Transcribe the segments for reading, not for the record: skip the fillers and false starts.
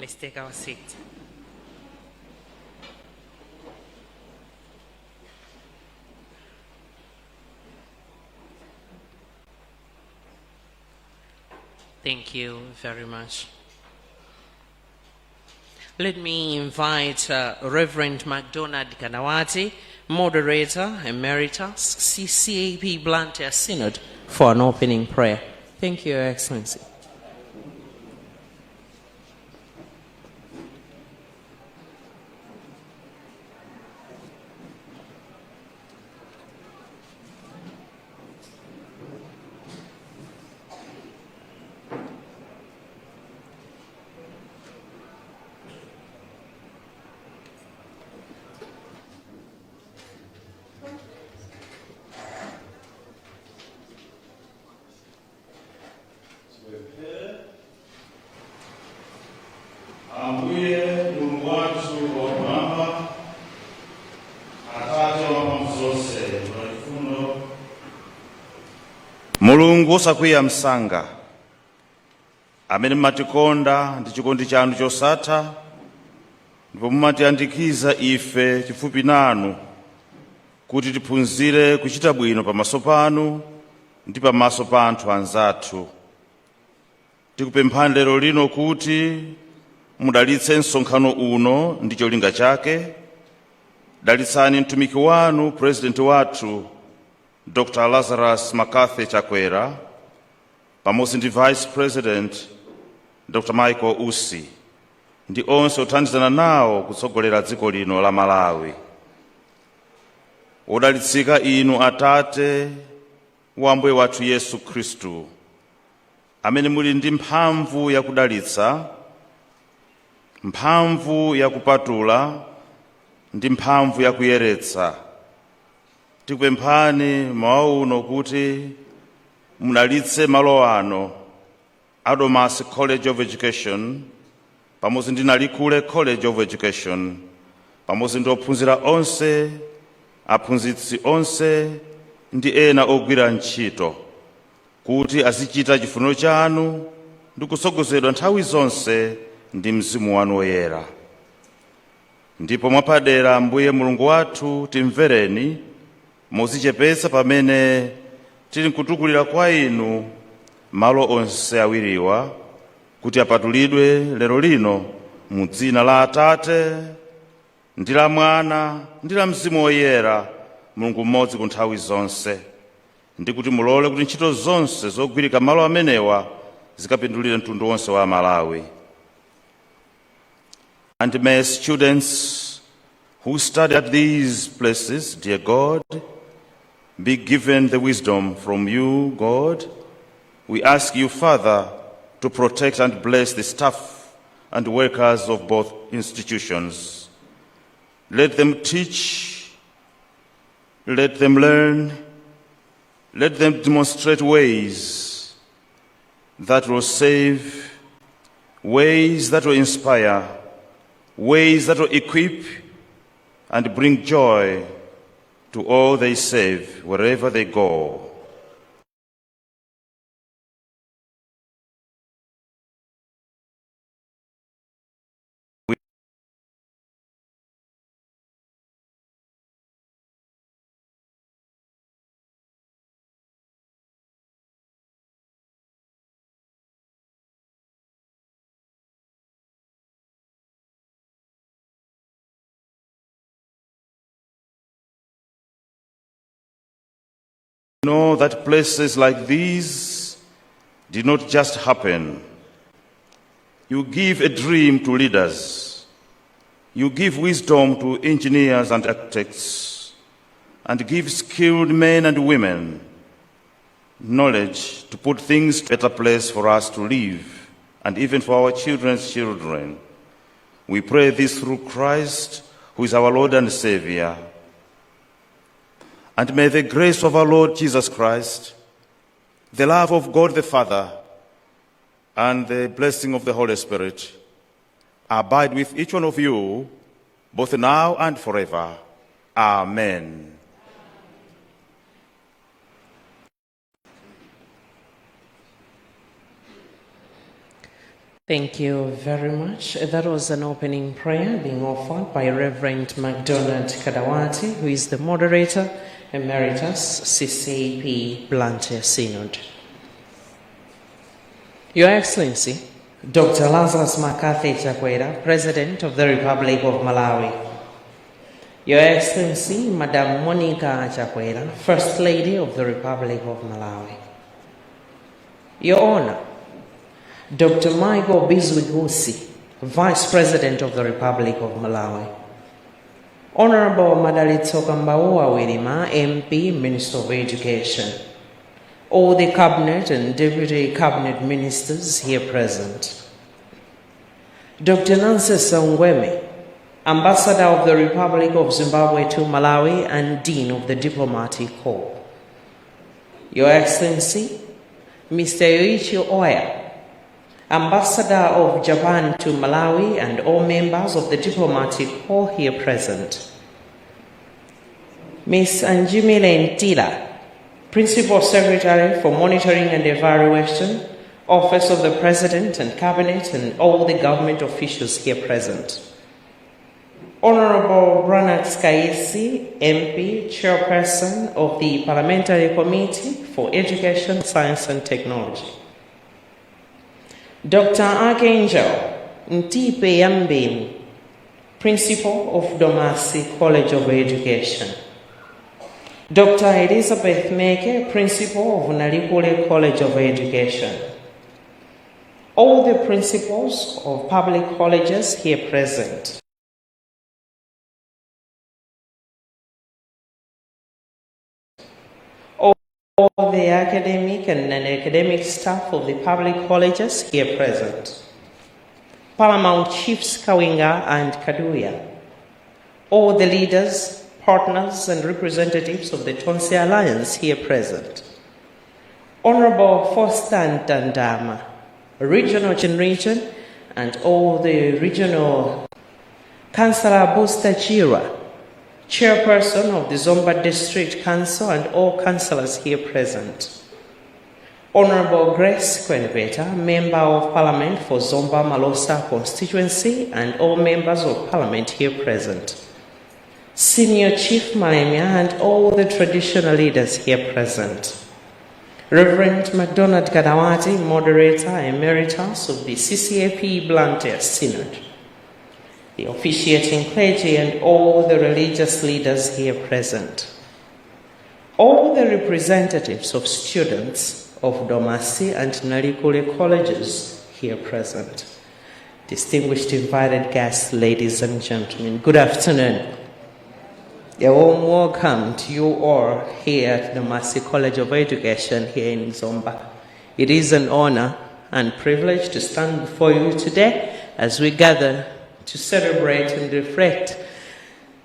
Let's take our seat. Thank you very much. Let me invite Reverend MacDonald Kanawati, Moderator Emeritus, CCAP Blantyre Synod, for an opening prayer. Thank you, Your Excellency. Ambuye Mulungu wathu wakumwamba, Atate wamphamvu zonse, wachifundo, Mulungu wosakwiya msanga, amene mumatikonda ndi chikondi chanu chosatha ndipo mumatiyandikiza ife chifupi nanu kuti tiphunzire kuchita bwino pamaso panu ndi pamaso pa anthu anzathu, tikupemphani lero lino kuti mudalitse msonkhano uno ndi cholinga chake. Dalitsani mtumiki wanu, Purezidenti wathu Dr. Lazarus McCarthy Chakwera, pamodzi ndi Vice President Dr. Michael Usi ndi onse othandizana nawo kutsogolera dziko lino la Malawi. Wodalitsika inu Atate wa Ambuye wathu Yesu Khristu, amene muli ndi mphamvu yakudalitsa, mphamvu yakupatula ndi mphamvu yakuyeretsa, tikupemphani mawa uno kuti mudalitse malo ano a Domasi College of Education pamodzi ndi Nalikule College of Education, pamodzi ndi ophunzira onse, aphunzitsi onse ndi ena ogwira ntchito, kuti azichita chifuniro chanu ndi kutsogozedwa nthawi zonse ndi Mzimu wanu Woyera. Ndipo mwapadera, Ambuye Mulungu wathu, timvereni modzichepetsa pamene tili nkutukulira kwa inu malo onse awiriwa kuti apatulidwe lero lino, mu dzina la Atate ndi la Mwana ndi la Mzimu Woyera, Mulungu mmodzi ku nthawi zonse, ndi kuti mulole kuti ntchito zonse zogwirika malo amenewa zikapindulire mtundu wonse wa Malawi. And may students who study at these places, dear God, be given the wisdom from you, God. We ask you, Father, to protect and bless the staff and workers of both institutions. Let them teach, let them learn, let them demonstrate ways that will save, ways that will inspire, ways that will equip and bring joy to all they serve wherever they go. Know that places like these did not just happen. You give a dream to leaders. You give wisdom to engineers and architects, and give skilled men and women knowledge to put things to a better place for us to live and even for our children's children. We pray this through Christ, who is our Lord and Savior. And may the grace of our Lord Jesus Christ, the love of God the Father, and the blessing of the Holy Spirit abide with each one of you, both now and forever. Amen. Thank you very much. That was an opening prayer being offered by Reverend MacDonald Kadawati, who is the moderator emeritus, CCAP Blantyre Synod. Your Excellency, Dr. Lazarus McCarthy Chakwera, President of the Republic of Malawi. Your Excellency, Madam Monica Chakwera, First Lady of the Republic of Malawi. Your Honor, Dr. Michael Bizwick Usi, Vice President of the Republic of Malawi. Honorable Madalitso Kambauwa Wirima, MP, Minister of Education. All the Cabinet and Deputy Cabinet Ministers here present. Dr. Nancy Saungweme, Ambassador of the Republic of Zimbabwe to Malawi and Dean of the Diplomatic Corps. Your Excellency, Mr. Yoichi Oya, Ambassador of Japan to Malawi and all members of the Diplomatic Corps here present. Ms. Anjimile Ntila, Principal Secretary for Monitoring and Evaluation, Office of the President and Cabinet, and all the government officials here present. Honorable Branax Kaisi, MP, Chairperson of the Parliamentary Committee for Education, Science and Technology. Dr. Archangel Ntipe Yambeni, Principal of Domasi College of Education. Dr. Elizabeth Meke, Principal of Nalikule College of Education. All the principals of public colleges here present. All the academic and non-academic staff of the public colleges here present. Paramount Chiefs Kawinga and Kaduya. All the leaders, partners, and representatives of the Tonse Alliance here present. Honorable Foster Ntandama, Regional Region, and all the regional Councillor Buster Chira, Chairperson of the Zomba District Council, and all councillors here present. Honorable Grace Kwenepeta, Member of Parliament for Zomba Malosa constituency, and all members of Parliament here present. Senior Chief Malemia and all the traditional leaders here present. Reverend MacDonald Kadawati, Moderator Emeritus of the CCAP Blantyre Synod, the officiating clergy and all the religious leaders here present. All the representatives of students of Domasi and Nalikule colleges here present. Distinguished invited guests, ladies and gentlemen, good afternoon. A warm welcome to you all here at the Domasi College of Education here in Zomba. It is an honor and privilege to stand before you today as we gather to celebrate and reflect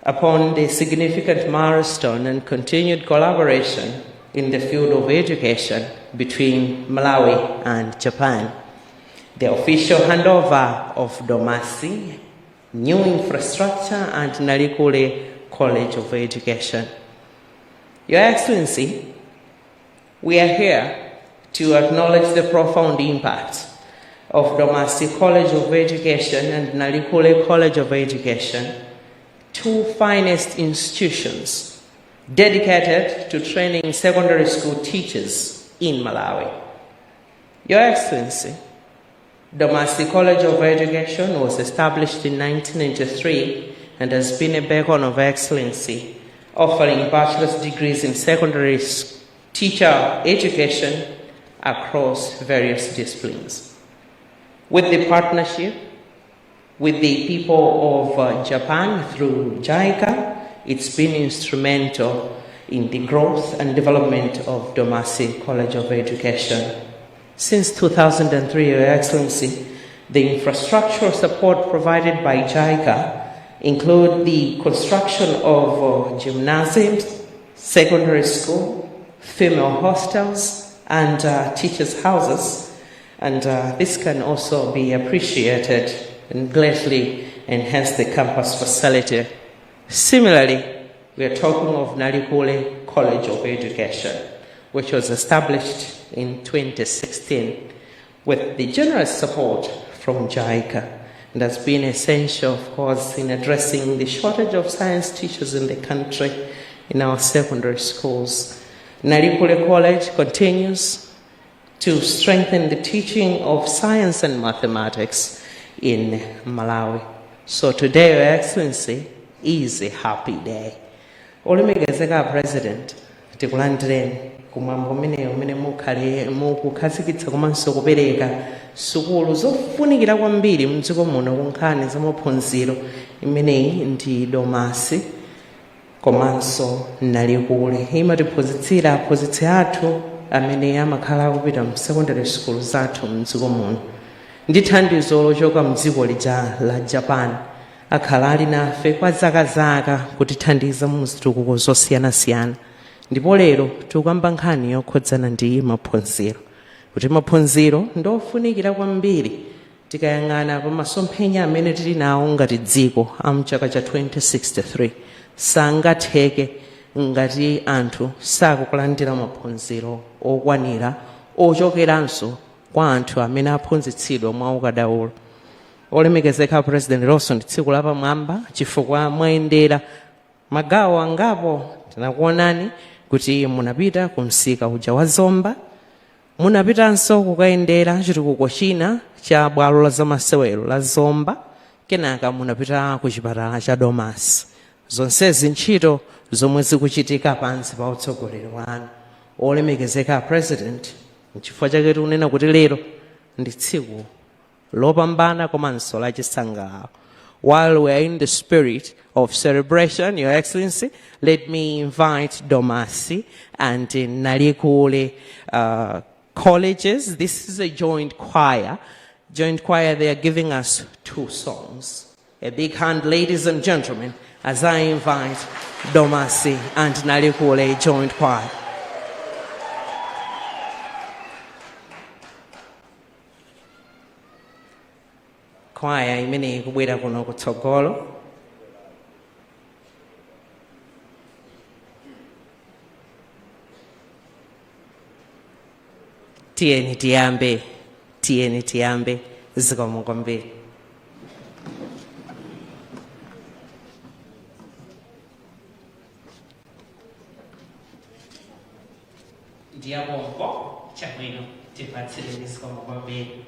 upon the significant milestone and continued collaboration in the field of education between Malawi and Japan. The official handover of Domasi, new infrastructure, and Nalikule College of Education. Your Excellency, we are here to acknowledge the profound impact of Domasi College of Education and Nalikule College of Education, two finest institutions dedicated to training secondary school teachers in Malawi. Your Excellency, Domasi College of Education was established in 1993 and has been a beacon of excellency, offering bachelor's degrees in secondary teacher education across various disciplines. With the partnership with the people of Japan through JICA, it's been instrumental in the growth and development of Domasi College of Education. Since 2003, Your Excellency, the infrastructural support provided by JICA include the construction of gymnasiums, secondary school, female hostels, and teachers' houses. And this can also be appreciated and greatly enhance the campus facility. Similarly, we are talking of Nalikule College of Education, which was established in 2016 with the generous support from from JICA, and has been essential, of course, in addressing the shortage of science teachers in the country in our secondary schools. Nalikule College continues to strengthen the teaching of science and mathematics in Malawi. So today, Your Excellency, is a happy day. Olemekezeka President, tikulandireni kumwambo umeneyo umene mukhale mukukhazikitsa komanso kupereka sukulu zofunikira kwambiri mdziko muno ku nkhani za maphunziro. Imeneyi ndi Domasi komanso Nalikule. Imatiphunzitsira aphunzitsi athu amene amakhala akupita mu secondary school zathu mdziko muno ndi thandizo lochoka mdziko lija la Japan. Akhala ali nafe kwa zakazaka kutithandiza mu zitukuko zosiyanasiyana, ndipo lero tikukamba nkhani yokhudzana ndi maphunziro, kuti maphunziro ndofunikira kwambiri tikayang'ana pa masomphenya amene tili nawo ngati dziko a mchaka cha 2063. Sangatheke ngati anthu sakukulandira maphunziro okwanira ochokeranso kwa anthu amene aphunzitsidwa mwa ukadaulo. Olemekezeka President, lonso ndi tsiku lapamwamba chifukwa mwayendera magawo angapo. Tinakuonani kuti munapita ku msika uja wa Zomba, munapitanso kukayendera chitukuko china cha bwalo la zamasewero la Zomba, kenaka munapita ku chipatala cha Domasi. Zonsezi ntchito zomwe zikuchitika pansi pa utsogoleri wanu, olemekezeka President. Nchifukwa chake tikunena kuti lero ndi tsiku lopambana komanso lachisangalalo. While we are in the spirit of celebration, Your Excellency, let me invite Domasi and Nalikule colleges. This is a joint choir. Joint choir, they are giving us two songs. A big hand, ladies and gentlemen, as I invite Domasi and Nalikule joint choir. Kwaya imene ikubwera kuno kutsogolo. Tiyeni tiyambe, tiyeni tiyambe. Zikomo kwambiri. Ndiyabongo chabwino, tipatsireni. Zikomo kwambiri.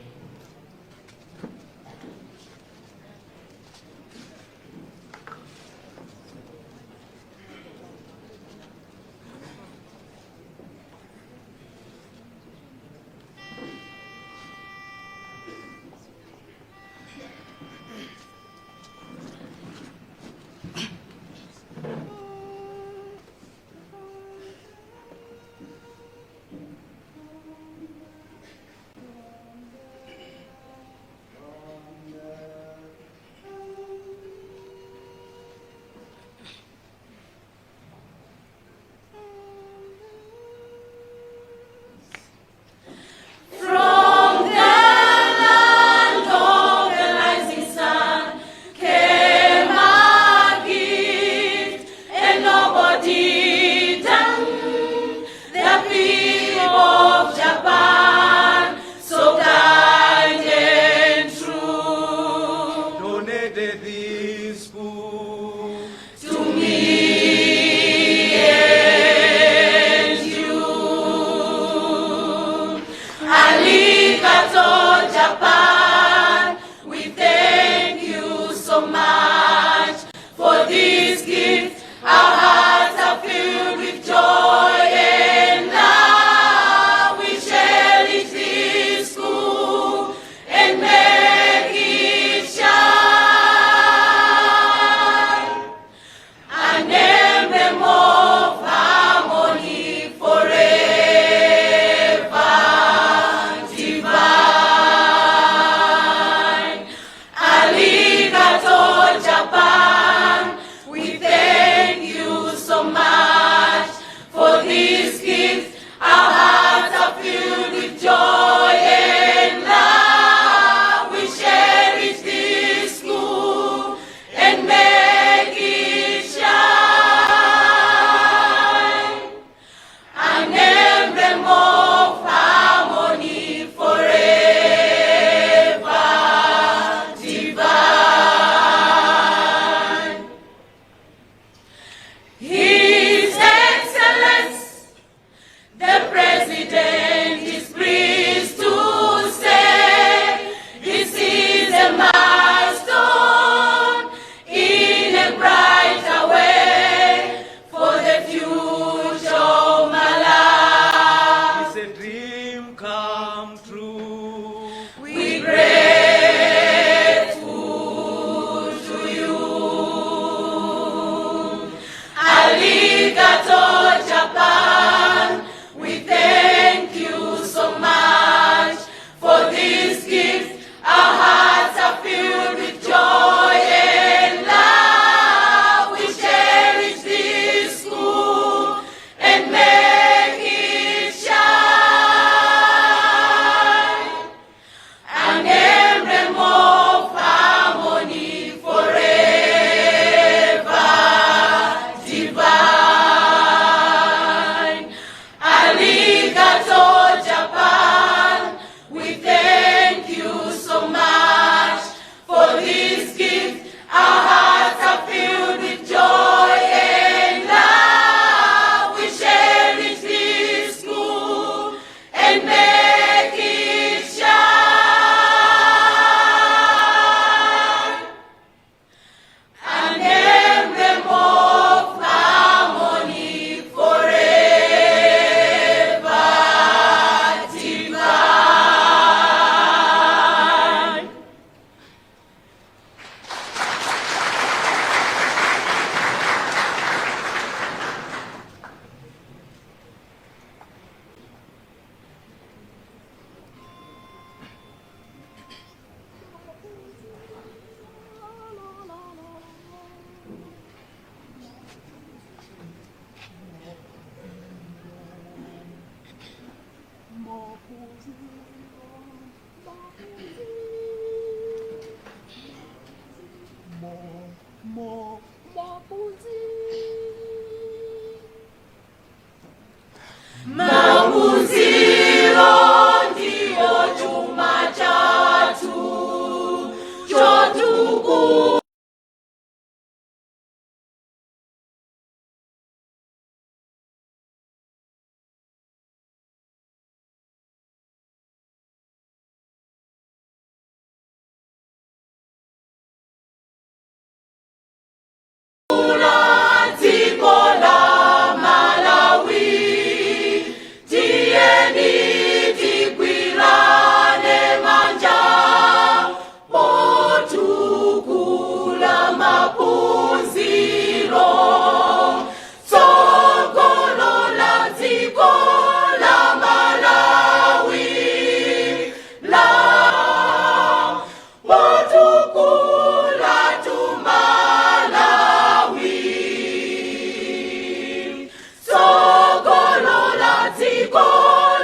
Dziko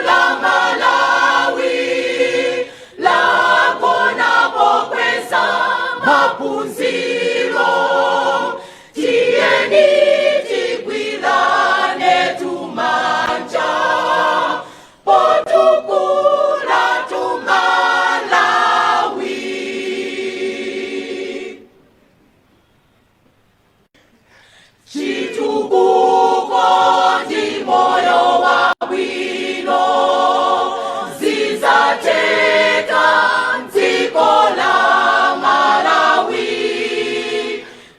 la Malawi lagona pokweza maphunziro. Tiyeni tigwirane tumanja potukula tumalawi. Chitukuko ndi moyo wabwino zizateka dziko la Malawi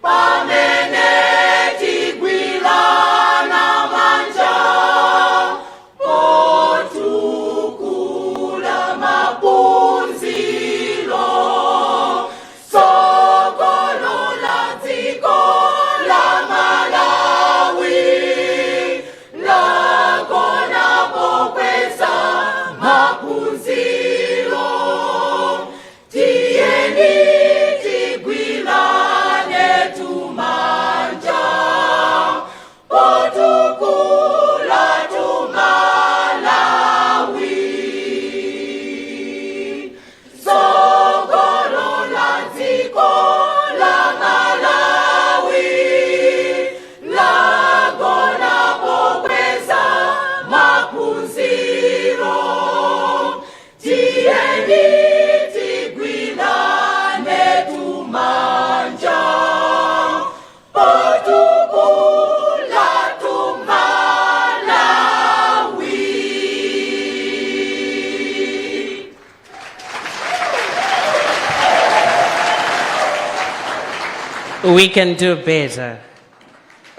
pamene tigwirana manja potukula maphunziro. Tsogolo la dziko la Malawi lagona pokweza maphunziro. Tiyeni tigwirane tumanja potukula tumalawi. Tsogolo la dziko la Malawi lagona pokweza maphunziro. Tiyeni tigwirane tumanja potukula tumalawi. We can do better.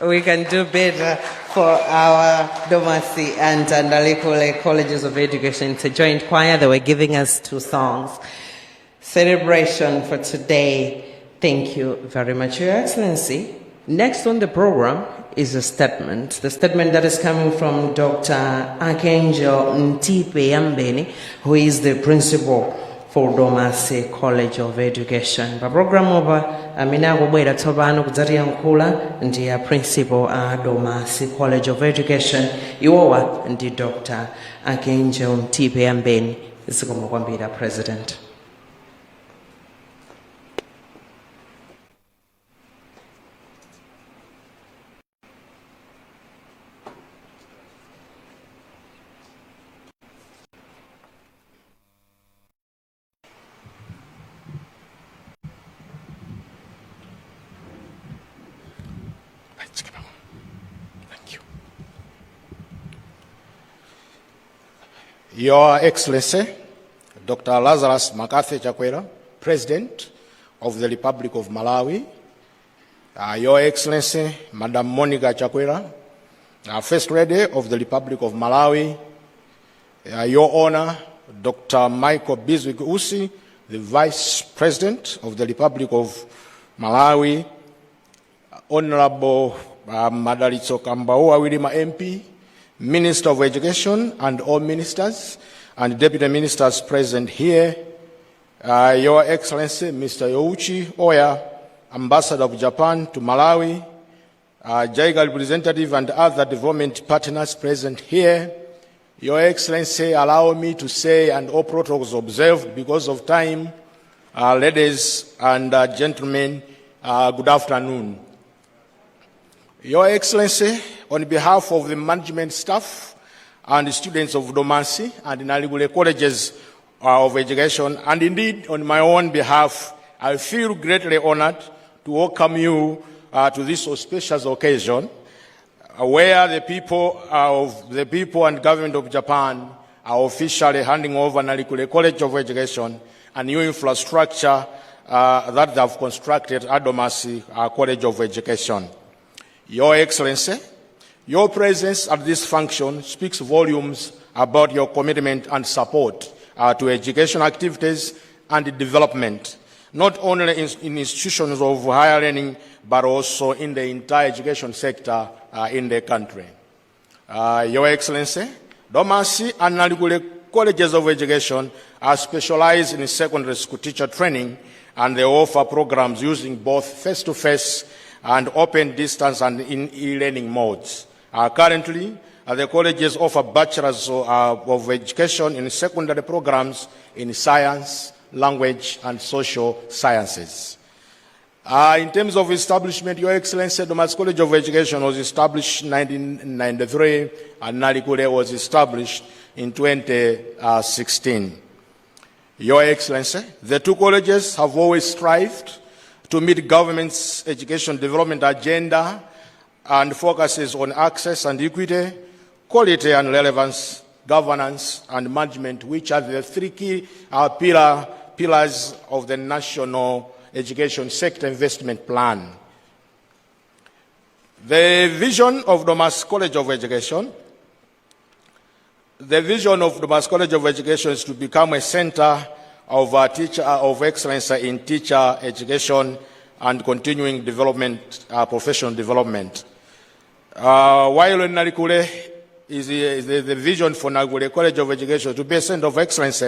We can do better for our Domasi and Ndalikule Colleges of Education. It's a joint choir. They were giving us two songs. Celebration for today. Thank you very much, Your Excellency. Next on the program is a statement. The statement that is coming from Dr. Archangel Ntipe Yambeni, who is the principal for Domasi College of Education. Pa program apa amene akubwera tsopano kudzatiyankhula ndi a principal a Domasi College of Education. Iwowa ndi Dr. Archangel Ntipe Yambeni. Zikomo kwambiri, President. Thank you. Your Excellency, Dr. Lazarus McCarthy Chakwera, President of the Republic of Malawi, Your Excellency, Madam Monica Chakwera, First Lady of the Republic of Malawi, Your Honor, Dr. Michael Bizwick Usi, the Vice President of the Republic of Malawi, Honorable Madalitso Kambauwa Wirima MP, Minister of Education and all ministers and deputy ministers present here, Your Excellency Mr. Yoichi Oya, Ambassador of Japan to Malawi, JICA representative and other development partners present here, Your Excellency, allow me to say, and all protocols observed because of time, ladies and gentlemen, good afternoon. Your Excellency, on behalf of the management staff and the students of Domasi and Nalikule Colleges of Education, and indeed on my own behalf, I feel greatly honored to welcome you to this auspicious occasion where the people and government of Japan are officially handing over Nalikule College of Education a new infrastructure that they have constructed at Domasi College of Education. Your Excellency, your presence at this function speaks volumes about your commitment and support to education activities and development, not only in institutions of higher learning, but also in the entire education sector in the country. Your Excellency, Domasi and Nalikule Colleges of Education are specialized in secondary school teacher training, and they offer programs using both face-to-face and open distance and in e-learning modes. Currently, The colleges offer bachelors of education in secondary programs in science, language, and social sciences. In terms of establishment, Your Excellency, Domasi College of Education was established in 1993 and Nalikule was established in 2016. Your Excellency, the two colleges have always strived to meet government's education development agenda and focuses on access and equity, quality and relevance, governance and management, which are the three key pillars of the National Education Sector Investment Plan. The vision of Domasi College of Education. The vision of Domasi College of Education is to become a center of excellence in teacher education and continuing development, professional development. While in Nalikule is the vision for Nalikule College of Education to be a center of excellence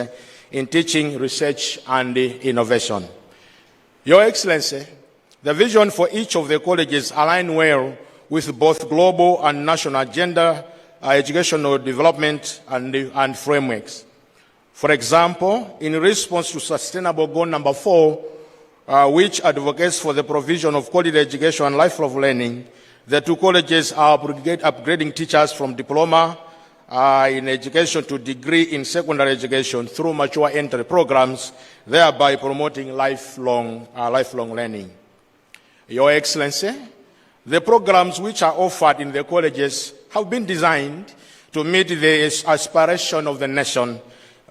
in teaching, research, and innovation. Your Excellency, the vision for each of the colleges align well with both global and national agenda, educational development and frameworks. For example, in response to Sustainable Goal number 4, which advocates for the provision of quality education and lifelong learning, the two colleges are upgrading teachers from diploma in education to degree in secondary education through mature entry programs, thereby promoting lifelong learning. Your Excellency, the programs which are offered in the colleges have been designed to meet the aspiration of the nation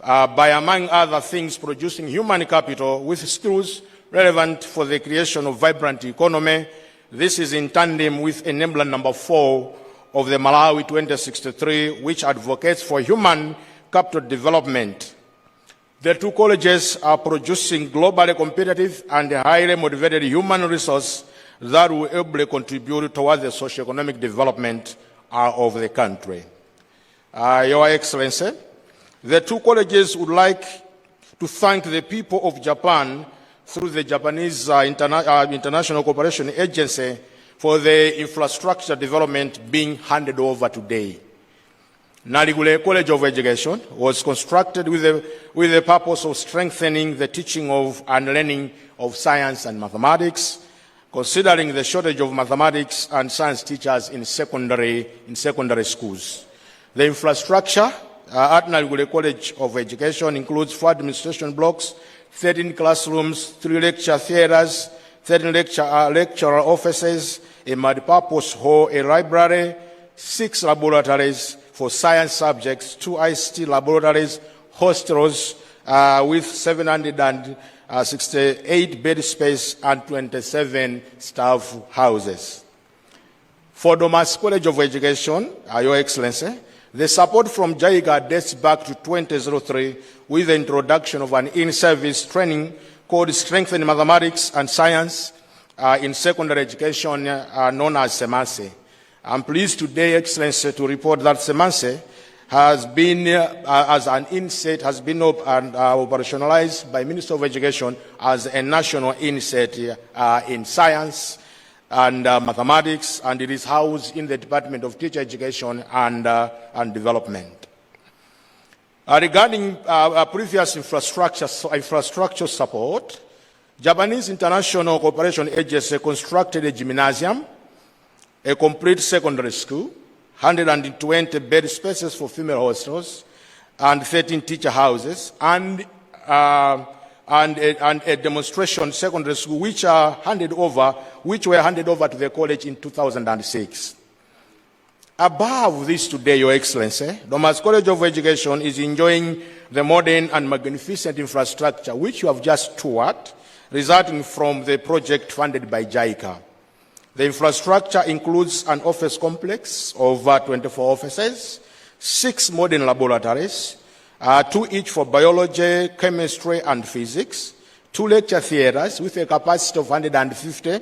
by, among other things, producing human capital with skills relevant for the creation of vibrant economy. This is in tandem with enabler number 4 of the Malawi 2063, which advocates for human capital development. The two colleges are producing globally competitive and highly motivated human resource that will ably contribute towards the socio-economic development of the country. Your Excellency, the two colleges would like to thank the people of Japan through the Japanese International Cooperation Agency for the infrastructure development being handed over today. Nalikule College of Education was constructed with the purpose of strengthening the teaching of and learning of science and mathematics, considering the shortage of mathematics and science teachers in secondary schools. The infrastructure at Nalikule College of Education includes four administration blocks, 13 classrooms, three lecture theaters, 13 lecturer offices, a multipurpose hall, a library, six laboratories for science subjects, two ICT laboratories, hostels with 768 bed space and 27 staff houses. For Domasi College of Education, Your Excellency, the support from JICA dates back to 2003 with the introduction of an in-service training called Strengthening Mathematics and Science in Secondary Education, known as SEMASE. I'm pleased today, Excellency, to report that SEMASE has been, as an INSET, has been operationalized by Minister of Education as a national INSET in science and mathematics, and it is housed in the Department of Teacher Education and Development. Regarding previous infrastructure support, Japanese International Cooperation Agency constructed a gymnasium, a complete secondary school, 120 bed spaces for female hostels, and 13 teacher houses, and a demonstration secondary school, which were handed over to the college in 2006. Above this today, Your Excellency, Domasi College of Education is enjoying the modern and magnificent infrastructure which you have just toured, resulting from the project funded by JICA. The infrastructure includes an office complex of 24 offices, six modern laboratories, two each for biology, chemistry, and physics, two lecture theaters with a capacity of 150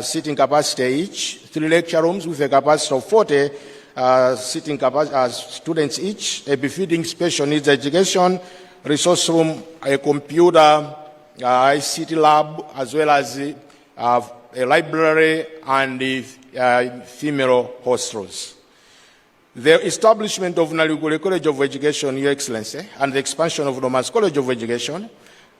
seating capacity each, three lecture rooms with a capacity of 40 students each, a befitting special needs education, resource room, a computer, ICT lab, as well as a library and the female hostels. The establishment of Nalikule College of Education, Your Excellency, and the expansion of Domasi College of Education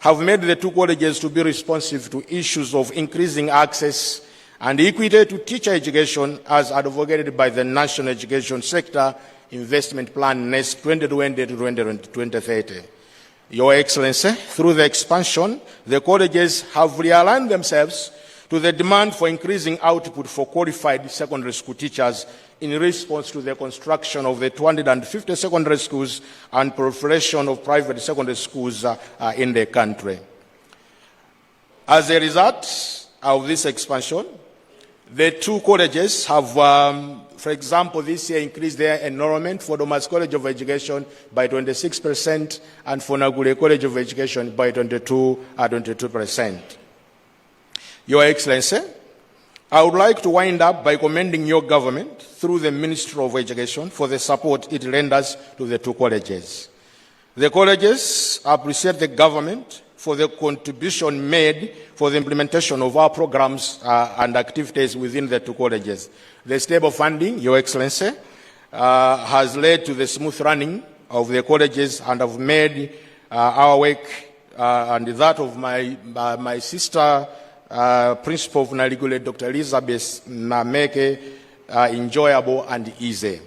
have made the two colleges to be responsive to issues of increasing access and equity to teacher education as advocated by the National Education Sector Investment Plan NESP 2020 to 2030. Your Excellency, through the expansion, the colleges have realigned themselves to the demand for increasing output for qualified secondary school teachers in response to the construction of the 250 secondary schools and proliferation of private secondary schools in the country. As a result of this expansion, the two colleges have, for example, this year increased their enrollment for Domasi College of Education by 26% and for Nagule College of Education by 22%. Your Excellency, I would like to wind up by commending your government through the Ministry of Education for the support it renders to the two colleges. The colleges appreciate the government for the contribution made for the implementation of our programs and activities within the two colleges. The stable funding, Your Excellency, has led to the smooth running of the colleges and have made our work and that of my sister, Principal of Nalikule, Dr. Elizabeth Nameke, enjoyable and easy.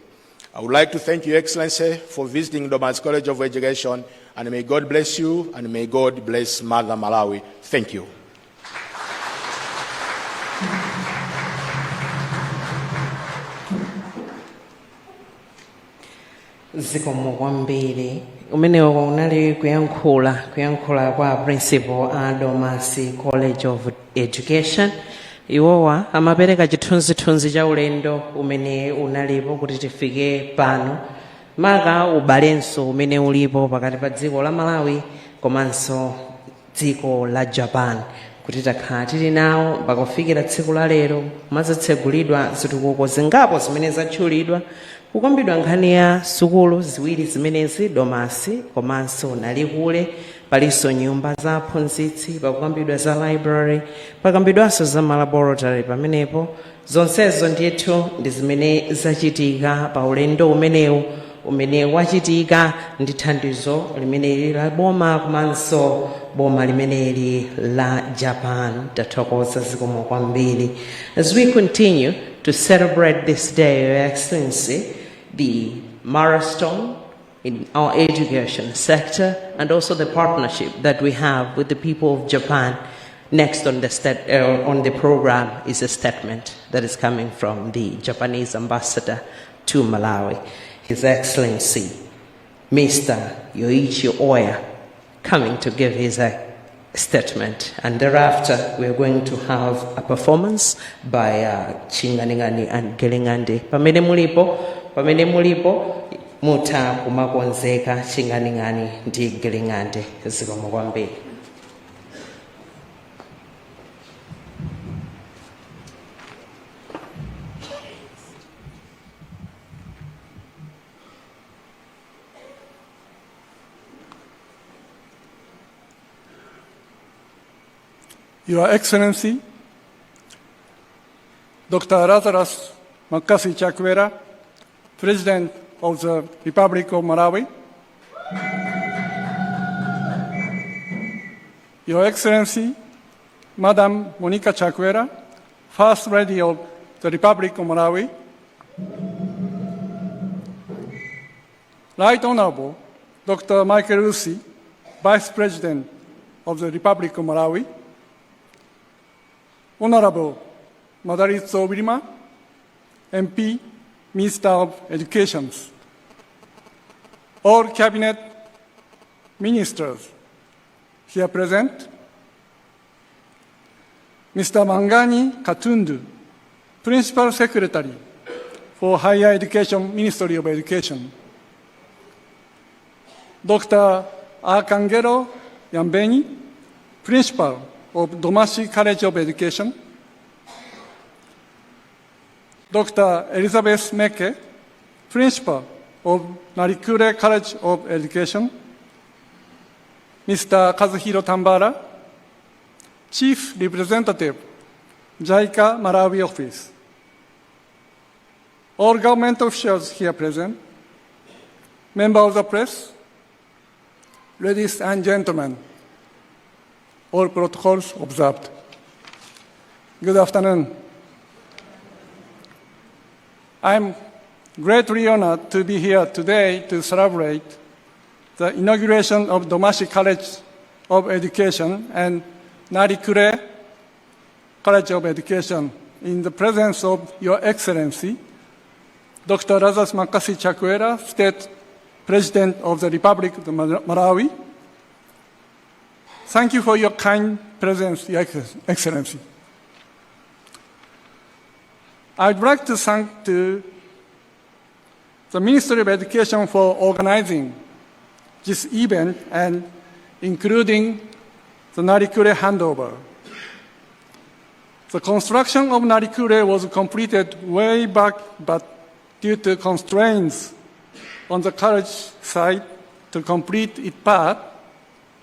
I would like to thank Your Excellency for visiting Domasi College of Education, and may God bless you, and may God bless Mother Malawi. Thank you. Zikomo kwambiri. Umenewo unali kuyankhula kwa principal a Domasi College of Education. Iwowa amapereka chithunzithunzi cha ulendo umene unalipo kuti tifike pano, maka ubalenso umene ulipo pakati pa dziko la Malawi komanso dziko la Japan, kuti takhala tili nawo mpakufikira tsiku la lero, mazatsegulidwa zitukuko zingapo zimene zatchulidwa, kukambidwa nkhani ya sukulu ziwiri zimenezi, Domasi komanso Nalikule. Palinso nyumba za aphunzitsi, pakukambidwa za library, pakambidwanso za malaboratory pamenepo. Zonsezo ndithu ndi zimene zachitika pa ulendo umenewu umene wachitika ndi thandizo limeneli la boma komanso boma limeneli la Japan. Tathokoza, zikomo kwambiri. As we continue to celebrate this day, Your Excellency, the milestone in our education sector and also the partnership that we have with the people of Japan. Next on the program is a statement that is coming from the Japanese ambassador to Malawi, His Excellency Mr. Yoichi Oya, coming to give his statement. And thereafter, we are going to have a performance by Chinganingani and Gelingandi. Pamene mulipo, mutha kumakonzeka Chinganingani ndi Gelingandi. Zikomo kwambiri. Your Excellency, Dr. Lazarus McCarthy Chakwera, President of the Republic of Malawi. Your Excellency, Madam Monica Chakwera, First Lady of the Republic of Malawi. Right Honorable Dr. Michael Usi, Vice President of the Republic of Malawi. Honorable Madalitso Wirima, MP, Minister of Education. All Cabinet Ministers here present, Mr. Mangani Katundu, Principal Secretary for Higher Education, Ministry of Education. Dr. Akangelo Yambeni, Principal of Domasi College of Education. Dr. Elizabeth Meke, Principal of Nalikule College of Education. Mr. Kazuhiro Tambara, Chief Representative, JICA Malawi Office. All government officials here present, members of the press, ladies and gentlemen, all protocols observed. Good afternoon. I'm greatly honored to be here today to celebrate the inauguration of Domasi College of Education and Nalekule College of Education in the presence of Your Excellency, Dr. Lazarus McCarthy Chakwera, State President of the Republic of Malawi. Thank you for your kind presence, Your Excellency. I'd like to thank to the Ministry of Education for organizing this event and including the Nalekule handover. The construction of Nalekule was completed way back, but due to constraints on the college side to complete its part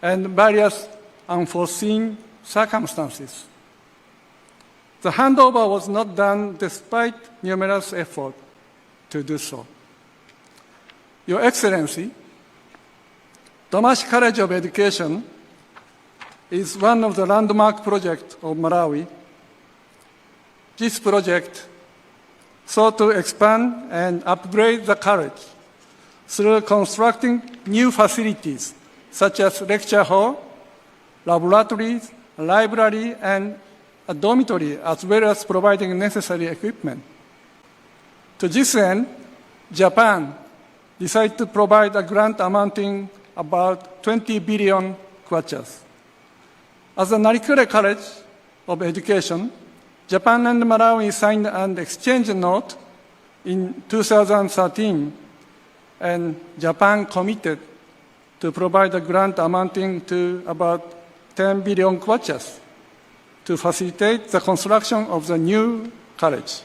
and various unforeseen circumstances, the handover was not done despite numerous efforts to do so. Your Excellency, Domasi College of Education is one of the landmark projects of Malawi. This project sought to expand and upgrade the college through constructing new facilities such as lecture hall, laboratories, library, and a dormitory, as well as providing necessary equipment. To this end, Japan decided to provide a grant amounting about 20 billion kwachas. As the Nalekule College of Education, Japan and Malawi signed an exchange note in 2013, and Japan committed to provide a grant amounting to about 10 billion kwachas to facilitate the construction of the new college.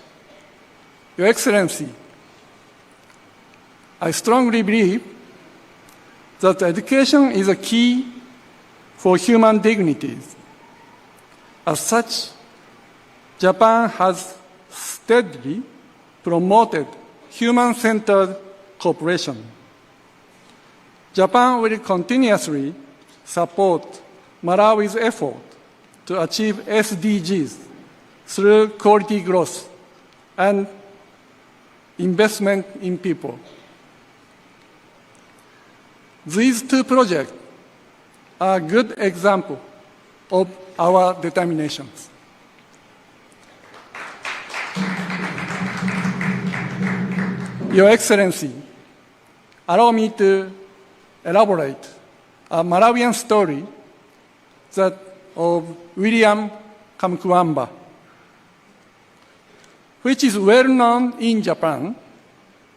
Your Excellency, I strongly believe that education is a key for human dignity. As such, Japan has steadily promoted human-centered cooperation. Japan will continuously support Malawi's effort to achieve SDGs through quality growth and investment in people. These two projects are a good example of our determinations. Your Excellency, allow me to elaborate a Malawian story, that of William Kamkwamba, which is well known in Japan.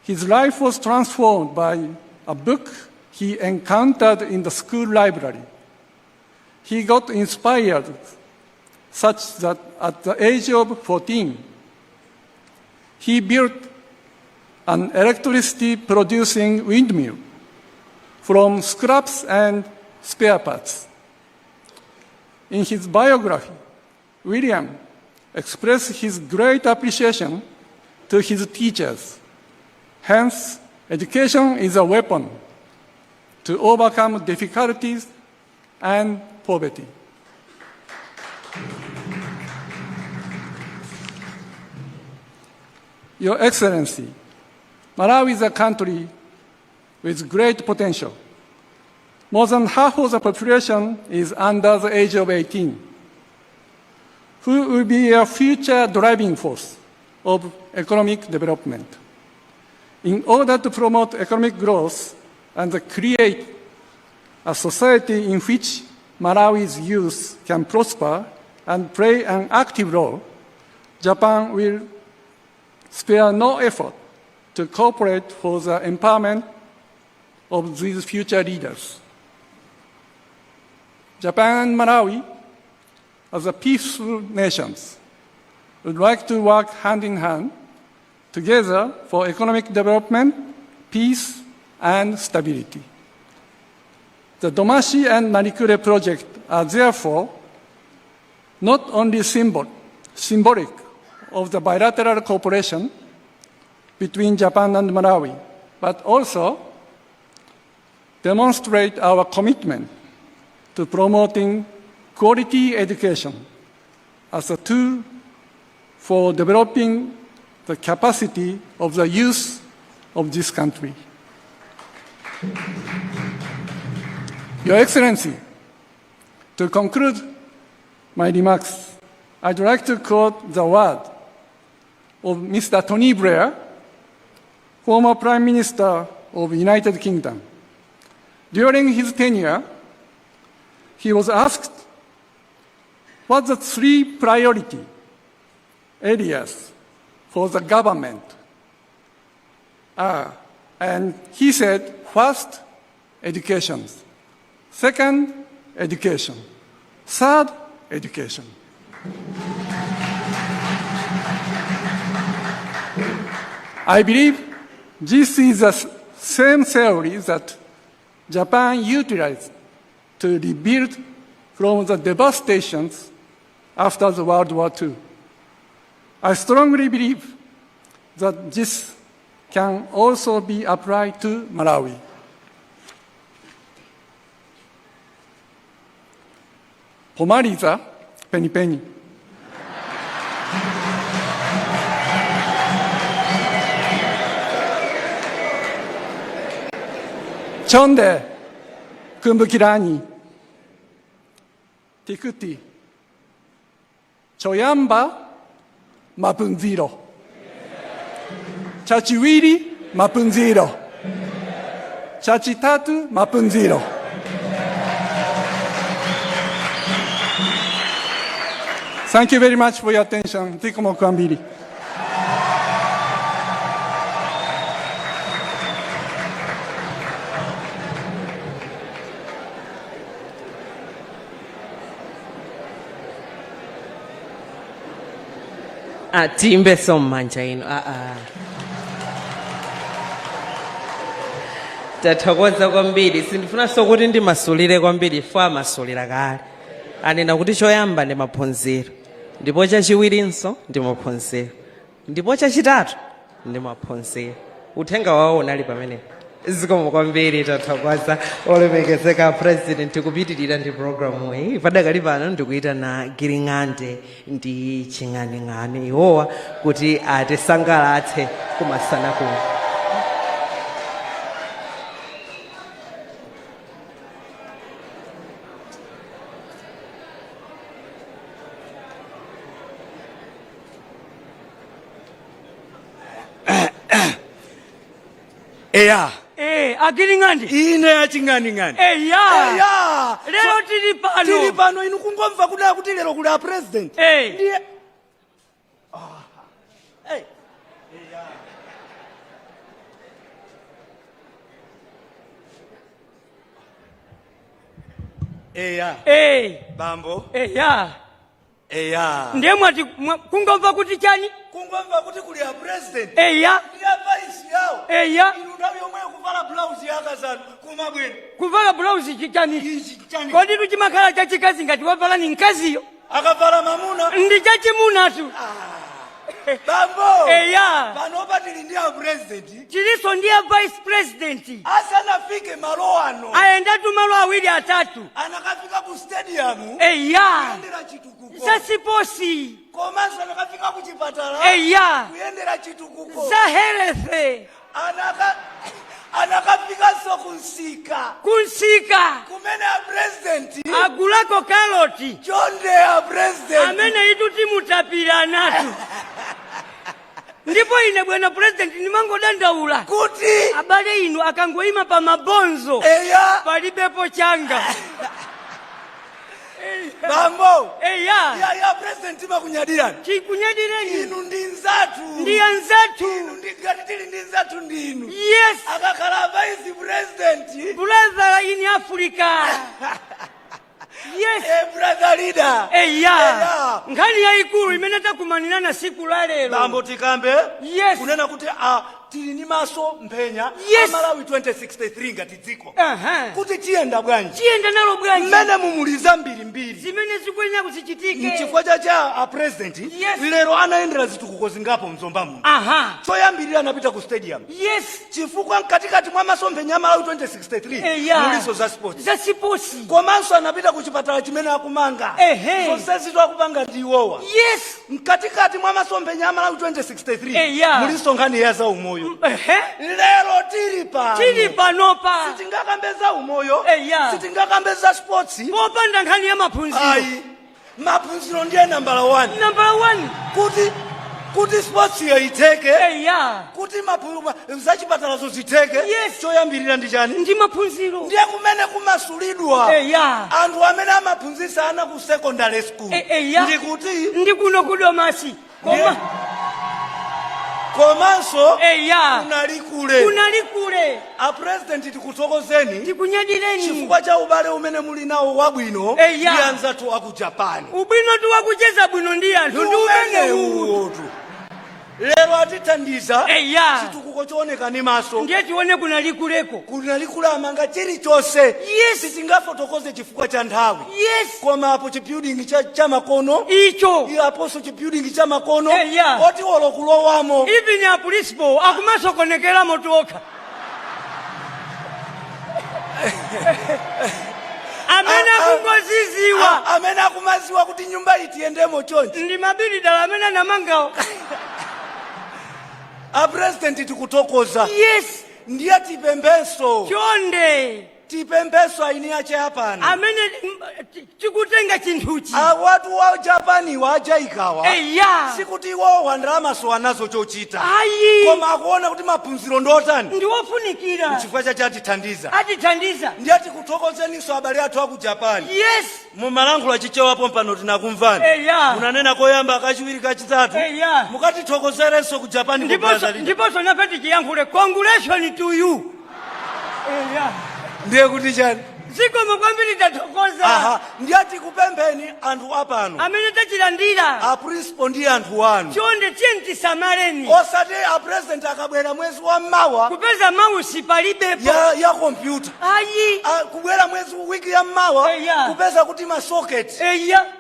His life was transformed by a book he encountered in the school library. He got inspired such that at the age of 14, he built an electricity producing windmill from scraps and spare parts. In his biography, William expressed his great appreciation to his teachers. Hence, education is a weapon to overcome difficulties and poverty. Your Excellency, Malawi is a country with great potential. More than half of the population is under the age of 18, who will be a future driving force of economic development. In order to promote economic growth and create a society in which Malawi's youth can prosper and play an active role, Japan will spare no effort to cooperate for the empowerment of these future leaders. Japan and Malawi, as a peaceful nations, would like to work hand in hand together for economic development, peace, and stability. The Domasi and Nalekule project are therefore not only symbolic of the bilateral cooperation, between Japan and Malawi, but also demonstrate our commitment to promoting quality education as a tool for developing the capacity of the youth of this country. Your Excellency, to conclude my remarks, I'd like to quote the word of Mr. Tony Blair, former Prime Minister of United Kingdom. During his tenure, he was asked what the three priority areas for the government are. And he said, first, education. Second, education. Third, education. I believe this is the same theory that Japan utilized to rebuild from the devastations after the World War II. I strongly believe that this can also be applied to Malawi. Pomaliza penipeni. Chonde kumbukirani tikuti choyamba maphunziro, chachiwiri maphunziro, chachitatu maphunziro. Thank you very much for your attention. Zikomo kwambiri. Tiimbenso m'manja ino. Aa, tathokoza kwambiri. Sindifunanso kuti ndimasulire kwambiri, fo amasulira kale. Anena kuti choyamba ndi maphunziro, ndipo chachiwirinso ndi maphunziro, ndipo chachitatu ndi maphunziro. Uthenga wawo unali pamenepo. Zikomo kwambiri, tathokoza olemekezeka President. Kupitirira ndi programu iyi, padakali pano ndikuyitana Giring'ande ndi Ching'aning'ani iwowa kuti atisangalatse kumasana kuno. Eya. Agiring'ande. Ine Aching'aning'ani. Eya. Eya. Lero tili pano. Tili pano inu, kungomva kudaya kuti lero kuli a President. Ndiye. Ah. Eh. Eya. Eya. Bambo. Eya. Eya. Ndiye mwati kungomva kuti chani? Kungomva kuti kuli a President. Eya. Ndi a vice yawo. Eya. Inu nthawi yomweyo kuvala blouse yakazanu kumabwera. Kuvala blouse chichani? Ichi chani? Kodi tuchimakhala chachikazi ngati wavala ni mkaziyo? Akavala mamuna. Ndi chachimunatu. Bambo. Eya. Panopa tili ndi a President. Tiliso ndi a Vice President. Asanafike malo ano. Ayendatu malo awiri atatu. Anakafika ku stadium. Eya. Kuyendera chitukuko. Za sports. Komanso anakafika ku chipatala. Eya. Kuyendera chitukuko. Za health. Anakafikanso kunsika. Kunsika. Kumene a President. Agulako karoti. Chonde a President. Amene itu timutapira natu. Ndipo ine bwana President ndimangodandaula kuti abale inu akangoima pa mabonzo Eya. palibepo changa. Bambo. Eya. Ya President, timakunyadirani. Chikunyadireni. Inu ndi nzathu. Ndi anzathu. Inu ndi ngati tili ndi nzathu ndi inu. Yes. Akakhala Vice President. Brother in Africa. Yes. Brother leader. Eya. Eya. Nkhani yayikulu imene takumanirana siku la lero. Bambo, tikambe. Yes. Kunena kuti Tili ndi maso mphenya Yes. Malawi 2063 ngati dziko, kuti tiyenda bwanji, Tiyenda nalo bwanji, mmene mumuliza mbirimbiri zimene zikuyenera kuzichitike. Nchifukwa chacha a president Yes. lero anayendera zitukuko zingapo mzomba muno. Choyambirira anapita ku stadium, chifukwa mkatikati mwa masomphenya a Malawi 2063 muliso za sports. Za sports. Komanso anapita ku chipatala chimene akumanga. Zonsezitu akupanga ndi iwowa. Mkatikati mwa masomphenya a Malawi 2063 muliso nkhani ya za umoyo. Lero tili pano, Tili panopa, sitingakambe za umoyo, sitingakambe za sports popanda nkhani ya maphunziro. Ayi, maphunziro ndiye nambala 1. Nambala 1. Kuti sports iyo itheke, kuti zachipatalazo zitheke, choyambirira ndi chani? Ndi maphunziro. Ndiye kumene kumasulidwa anthu amene amaphunzitsa ana ku secondary school. Ndikuti Ndi kuno ku Domasi, koma komanso kunalikule. Kunalikule. A president, tikuthokozeni, Tikunyadireni chifukwa cha ubale umene muli nawo wabwino ndi anzathu aku Japan. Ubwino tiwakucheza bwino ndi anthu ndi umene uwu. Umenewu lero atithandiza chitukuko chooneka ni maso. Ndiye tione kunalikuleko. Kunalikule amanga chilichonse. Sitingafotokoze chifukwa cha nthawi, koma apo chibuilding cha makono icho, aponso chibuilding cha makono oti olo kulowamo. Even a principal akumasokonekeramo tokha amene akungoziziwa. Amene akumaziwa kuti nyumba itiyendemo chonchi ndi mabilidala amene anamangawo. A president, tikuthokoza. Ndiye tipemphenso, Chonde, tipemphenso aini ache apano amene tikutenga chinthuchi, awatu wa Japaniwa ajaikawa, sikuti iwowa ndalamaso anazo chochita, Ayi. koma akuona kuti maphunziro ndotani, Ndiwofunikira. Chifukwa chache atithandiza. Atithandiza. Ndiye tikuthokozeninso abale athu aku Japani. Mumalankhula Chichewapo mpano tinakumvani. Munanena koyamba, kachiwiri, kachitatu. Mukatithokozerenso ku Japani ku Brazil. Ndiponso nafe tichiyankhule, congratulation to you. Ndiye kuti chani? Zikomo kwambiri, tathokoza. Aha, ndiye tikupempheni anthu apano amene tachilandira, a principal ndi anthu anu, chonde tiyeni tisamaleni. Osati a president akabwera mwezi wa mmawa kupeza mouse palibepo. ya kompyuta. Ayi. Kubwera mwezi wiki ya mmawa kupeza kuti masocket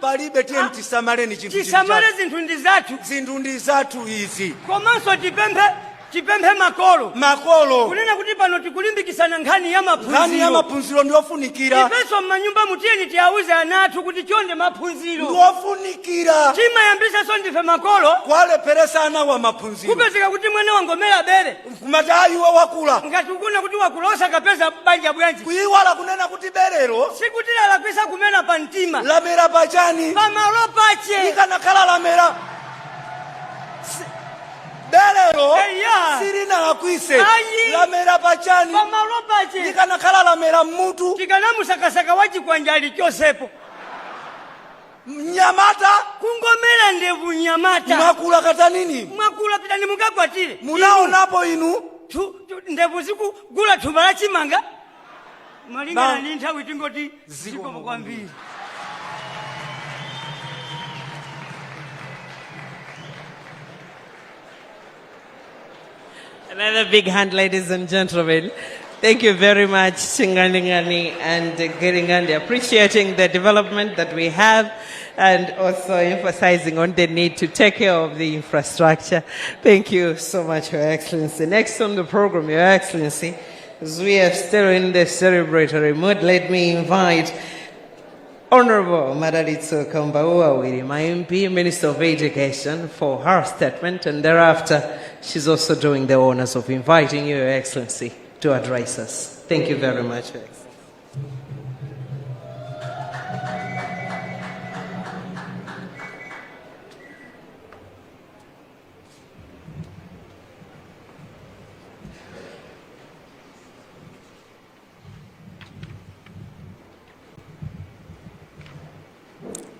palibe. Tiyeni tisamaleni chinthu chili Tisamale. chathu. Zinthu ndi zathu. Zinthu ndi zathu izi. Komanso tipemphe makolo, Makolo, kunena kuti pano tikulimbikisana nkhani ya nkhani ya maphunziro. Maphunziro ndiofunikira. Ifenso m'manyumba mutiyeni tiyawuze ana athu kuti chonde, maphunziro Ndiofunikira. Timayambisanso ndife makolo Kwalepheresa ana wa maphunziro. Kupezeka kuti mwana wangomera bere, kumati ayiwe wakula. Ngati ukuna kuti wakulosa kapeza banja bwanji? Kuyiwala kunena kuti berero Sikuti lalakwisa kumena pa mtima, lamera pachani? Pamalo pache. Ikanakhala lamera berero silinalakwise. Ayi. Lamera pachani? Pamalo pache. Ikanakhala lamera mmutu, tikanamusakasaka wachikwanja chosepo. Mnyamata kungomera ndevu, nyamata, mwakula katanini? Mwakula, pitani mukakwatire. Munaonapo inu? Ndevu zikugula thumba la chimanga. Malingana ndi nthawi tingoti zikomo kwambiri. Another big hand, ladies and gentlemen. Thank you very much, Chinganingani and Giringandi, appreciating the development that we have and also emphasizing on the need to take care of the infrastructure. Thank you so much, Your Excellency. Next on the program, Your Excellency, as we are still in the celebratory mood, let me invite Honorable Madalitso Kambauwa Wirima, MP, Minister of Education, for her statement, and thereafter she's also doing the honors of inviting you, Your Excellency, to address us. Thank you very much, Your Excellency.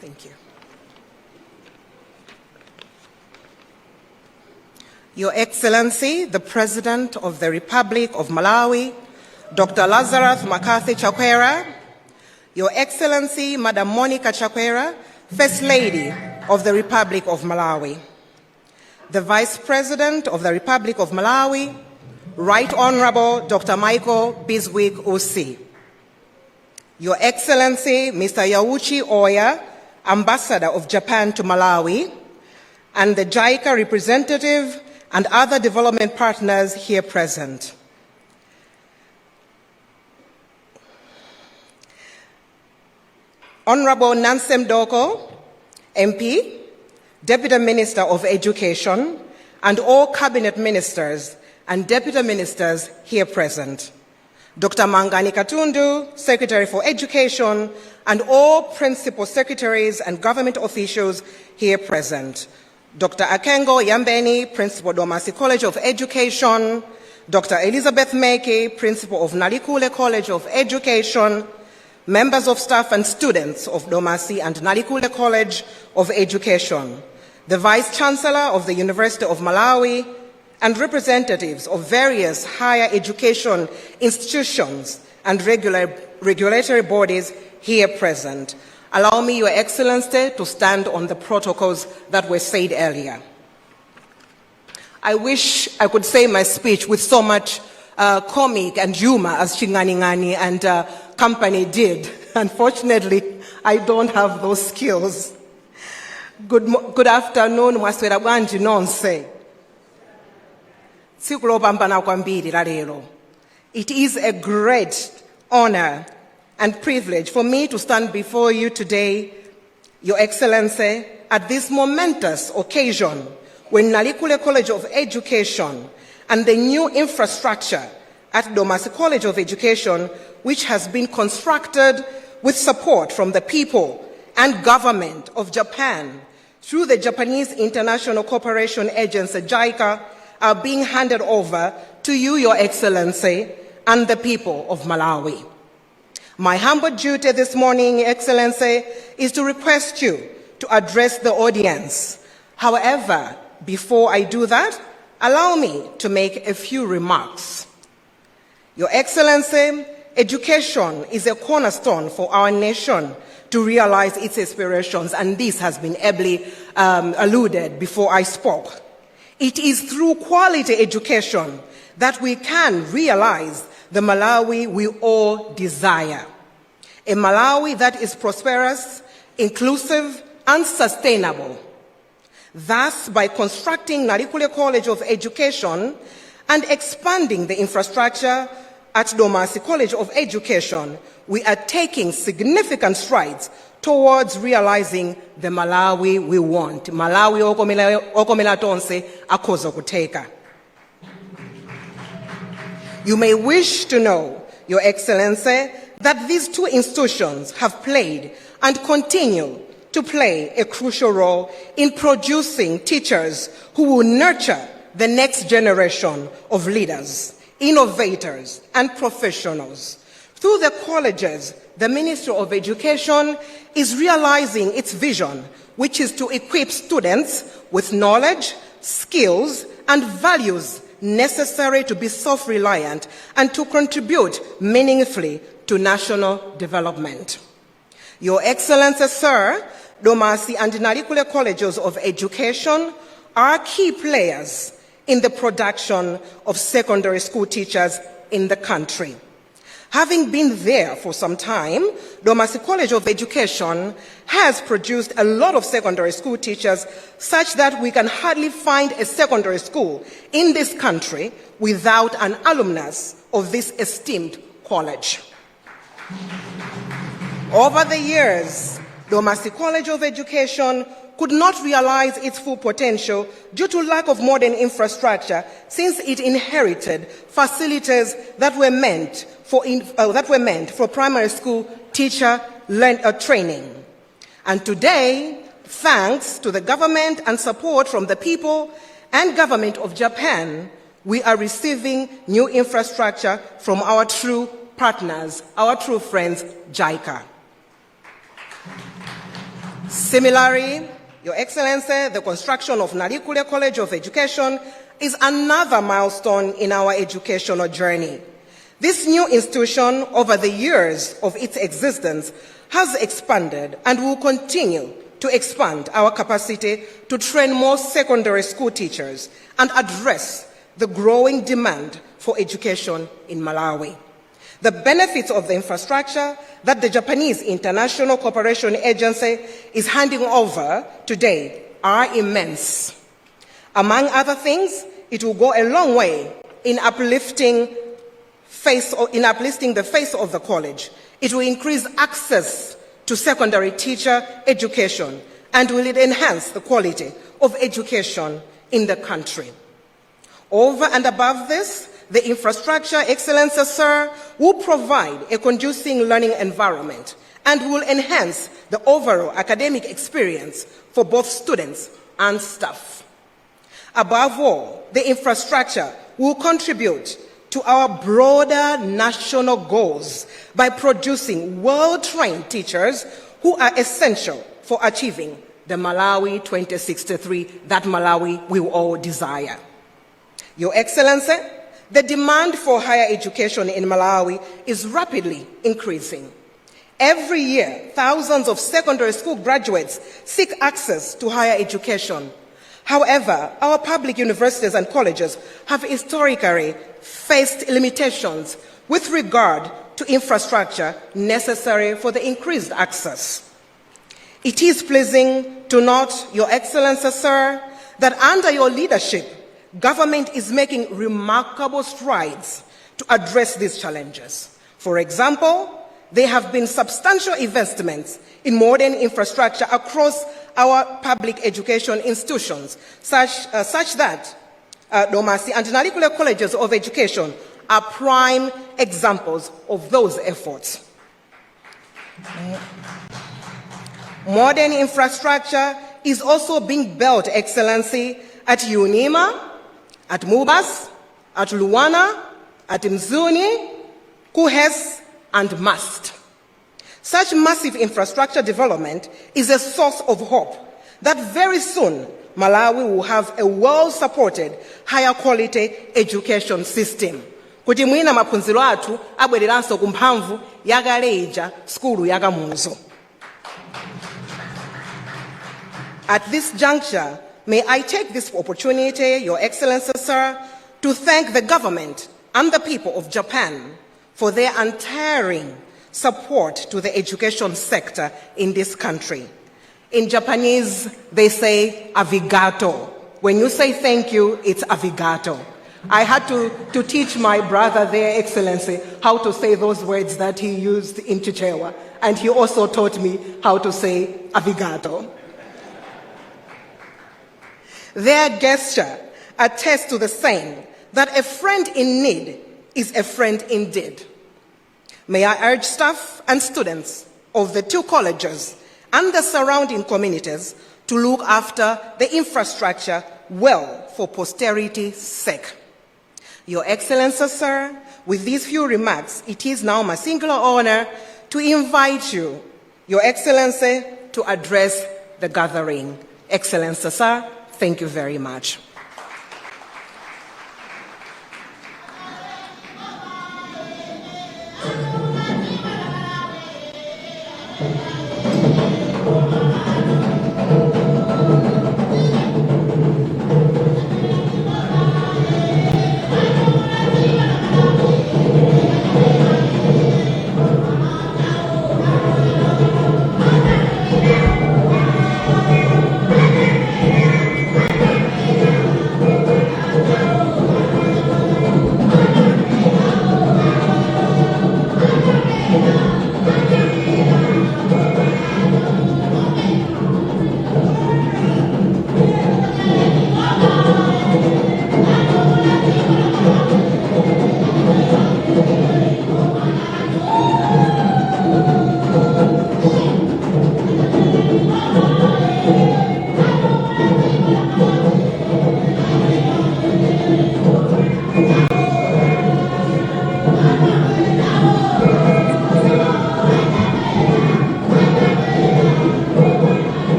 Thank you. Your Excellency, the President of the Republic of Malawi, Dr. Lazarus McCarthy Chakwera, Your Excellency, Madam Monica Chakwera, First Lady of the Republic of Malawi, the Vice President of the Republic of Malawi, Right Honorable Dr. Michael Bizwick Usi. Your Excellency, Mr. Yauchi Oya, Ambassador of Japan to Malawi, and the JICA representative and other development partners here present. Honorable Nancy Mdoko, MP, Deputy Minister of Education, and all Cabinet Ministers and Deputy Ministers here present. Dr. Mangani Katundu, Secretary for Education, and all Principal Secretaries and government officials here present. Dr. Akengo Yambeni, Principal, Domasi College of Education, Dr. Elizabeth Meke, Principal of Nalikule College of Education, members of staff and students of Domasi and Nalikule College of Education, the Vice Chancellor of the University of Malawi, and representatives of various higher education institutions and regulatory bodies here present. Allow me, Your Excellency, to stand on the protocols that were said earlier. I wish I could say my speech with so much comic and humor as Ching'aning'ani and company did. Unfortunately, I don't have those skills. Good afternoon, mwaswera bwanji nonse. Tsiku lopambana kwambiri la lero. It is a great honor and privilege for me to stand before you today, Your Excellency, at this momentous occasion when Nalikule College of Education and the new infrastructure at Domasi College of Education, which has been constructed with support from the people and government of Japan through the Japanese International Cooperation Agency, JICA, are being handed over to you, Your Excellency, and the people of Malawi. My humble duty this morning, Excellency, is to request you to address the audience. However, before I do that, allow me to make a few remarks. Your Excellency, education is a cornerstone for our nation to realize its aspirations, and this has been ably alluded before I spoke. It is through quality education that we can realize the Malawi we all desire. A Malawi that is prosperous, inclusive, and sustainable. Thus, by constructing Nalikule College of Education and expanding the infrastructure at Domasi College of Education, we are taking significant strides towards realizing the Malawi we want. Malawi okomela tonse akhoza kutheka. You may wish to know, Your Excellency, that these two institutions have played and continue to play a crucial role in producing teachers who will nurture the next generation of leaders, innovators, and professionals. Through the colleges, the Ministry of Education is realizing its vision, which is to equip students with knowledge, skills, and values necessary to be self reliant and to contribute meaningfully to national development. Your Excellency, sir, Domasi and Nalikule Colleges of Education are key players in the production of secondary school teachers in the country. Having been there for some time, Domasi College of Education has produced a lot of secondary school teachers such that we can hardly find a secondary school in this country without an alumnus of this esteemed college. Over the years, Domasi College of Education could not realize its full potential due to lack of modern infrastructure since it inherited facilities that were meant for primary school teacher training. And today, thanks to the government and support from the people and government of Japan, we are receiving new infrastructure from our true partners, our true friends, JICA. Similarly, Your Excellency, the construction of Nalikule College of Education is another milestone in our educational journey. This new institution, over the years of its existence, has expanded and will continue to expand our capacity to train more secondary school teachers and address the growing demand for education in Malawi. The benefits of the infrastructure that the Japanese International Cooperation Agency is handing over today are immense. Among other things, it will go a long way in uplifting the face of the college. It will increase access to secondary teacher education and will it enhance the quality of education in the country. Over and above this, the infrastructure, Excellency, sir, will provide a conducive learning environment and will enhance the overall academic experience for both students and staff. Above all, the infrastructure will contribute to our broader national goals by producing well-trained teachers who are essential for achieving the Malawi 2063, that Malawi we all desire. Your Excellency, the demand for higher education in Malawi is rapidly increasing. Every year, thousands of secondary school graduates seek access to higher education. However, our public universities and colleges have historically faced limitations with regard to infrastructure necessary for the increased access. It is pleasing to note, Your Excellency, sir, that under your leadership, government is making remarkable strides to address these challenges. For example, there have been substantial investments in modern infrastructure across our public education institutions, such that Domasi and Nalikule Colleges of Education are prime examples of those efforts. Modern infrastructure is also being built, Excellency, at UNIMA, at MUBAS, at LUANAR, at Mzuni, KUHeS, and MUST. Such massive infrastructure development is a source of hope that very soon Malawi will have a well-supported, higher quality education system. Kuti mwina maphunziro athu abwereranso ku mphamvu yakale ija, sukulu ya Kamuzu. At this juncture, may I take this opportunity, Your Excellency, sir, to thank the government and the people of Japan for their untiring support to the education sector in this country. In Japanese, they say arigato. When you say thank you, it's arigato. I had to teach my brother there, Excellency, how to say those words that he used in Chichewa. And he also taught me how to say arigato. Their gesture attests to the saying that a friend in need is a friend indeed. May I urge staff and students of the two colleges and the surrounding communities to look after the infrastructure well for posterity's sake. Your Excellency, sir, with these few remarks, it is now my singular honor to invite you, Your Excellency, to address the gathering. Excellency, sir, thank you very much.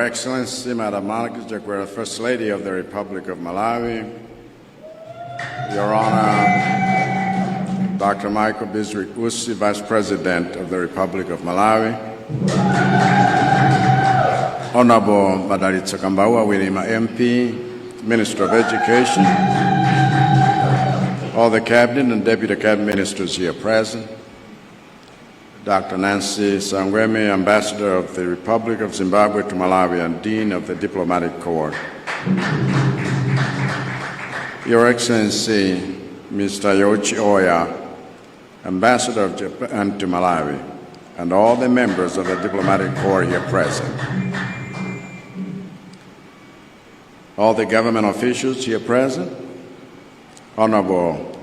Excellency, Madam Monica Chakwera, First Lady of the Republic of Malawi, Your Honor, Dr. Michael Bizwick Usi, Vice President of the Republic of Malawi, Honorable Madalitso Kambauwa Wirima MP, Minister of Education, all the Cabinet and Deputy Cabinet Ministers here present, Dr. Nancy Saungweme, Ambassador of the Republic of Zimbabwe to Malawi and Dean of the Diplomatic Corps. Your Excellency, Mr. Yoichi Oya, Ambassador of Japan to Malawi, and all the members of the Diplomatic Corps here present. All the government officials here present, Honorable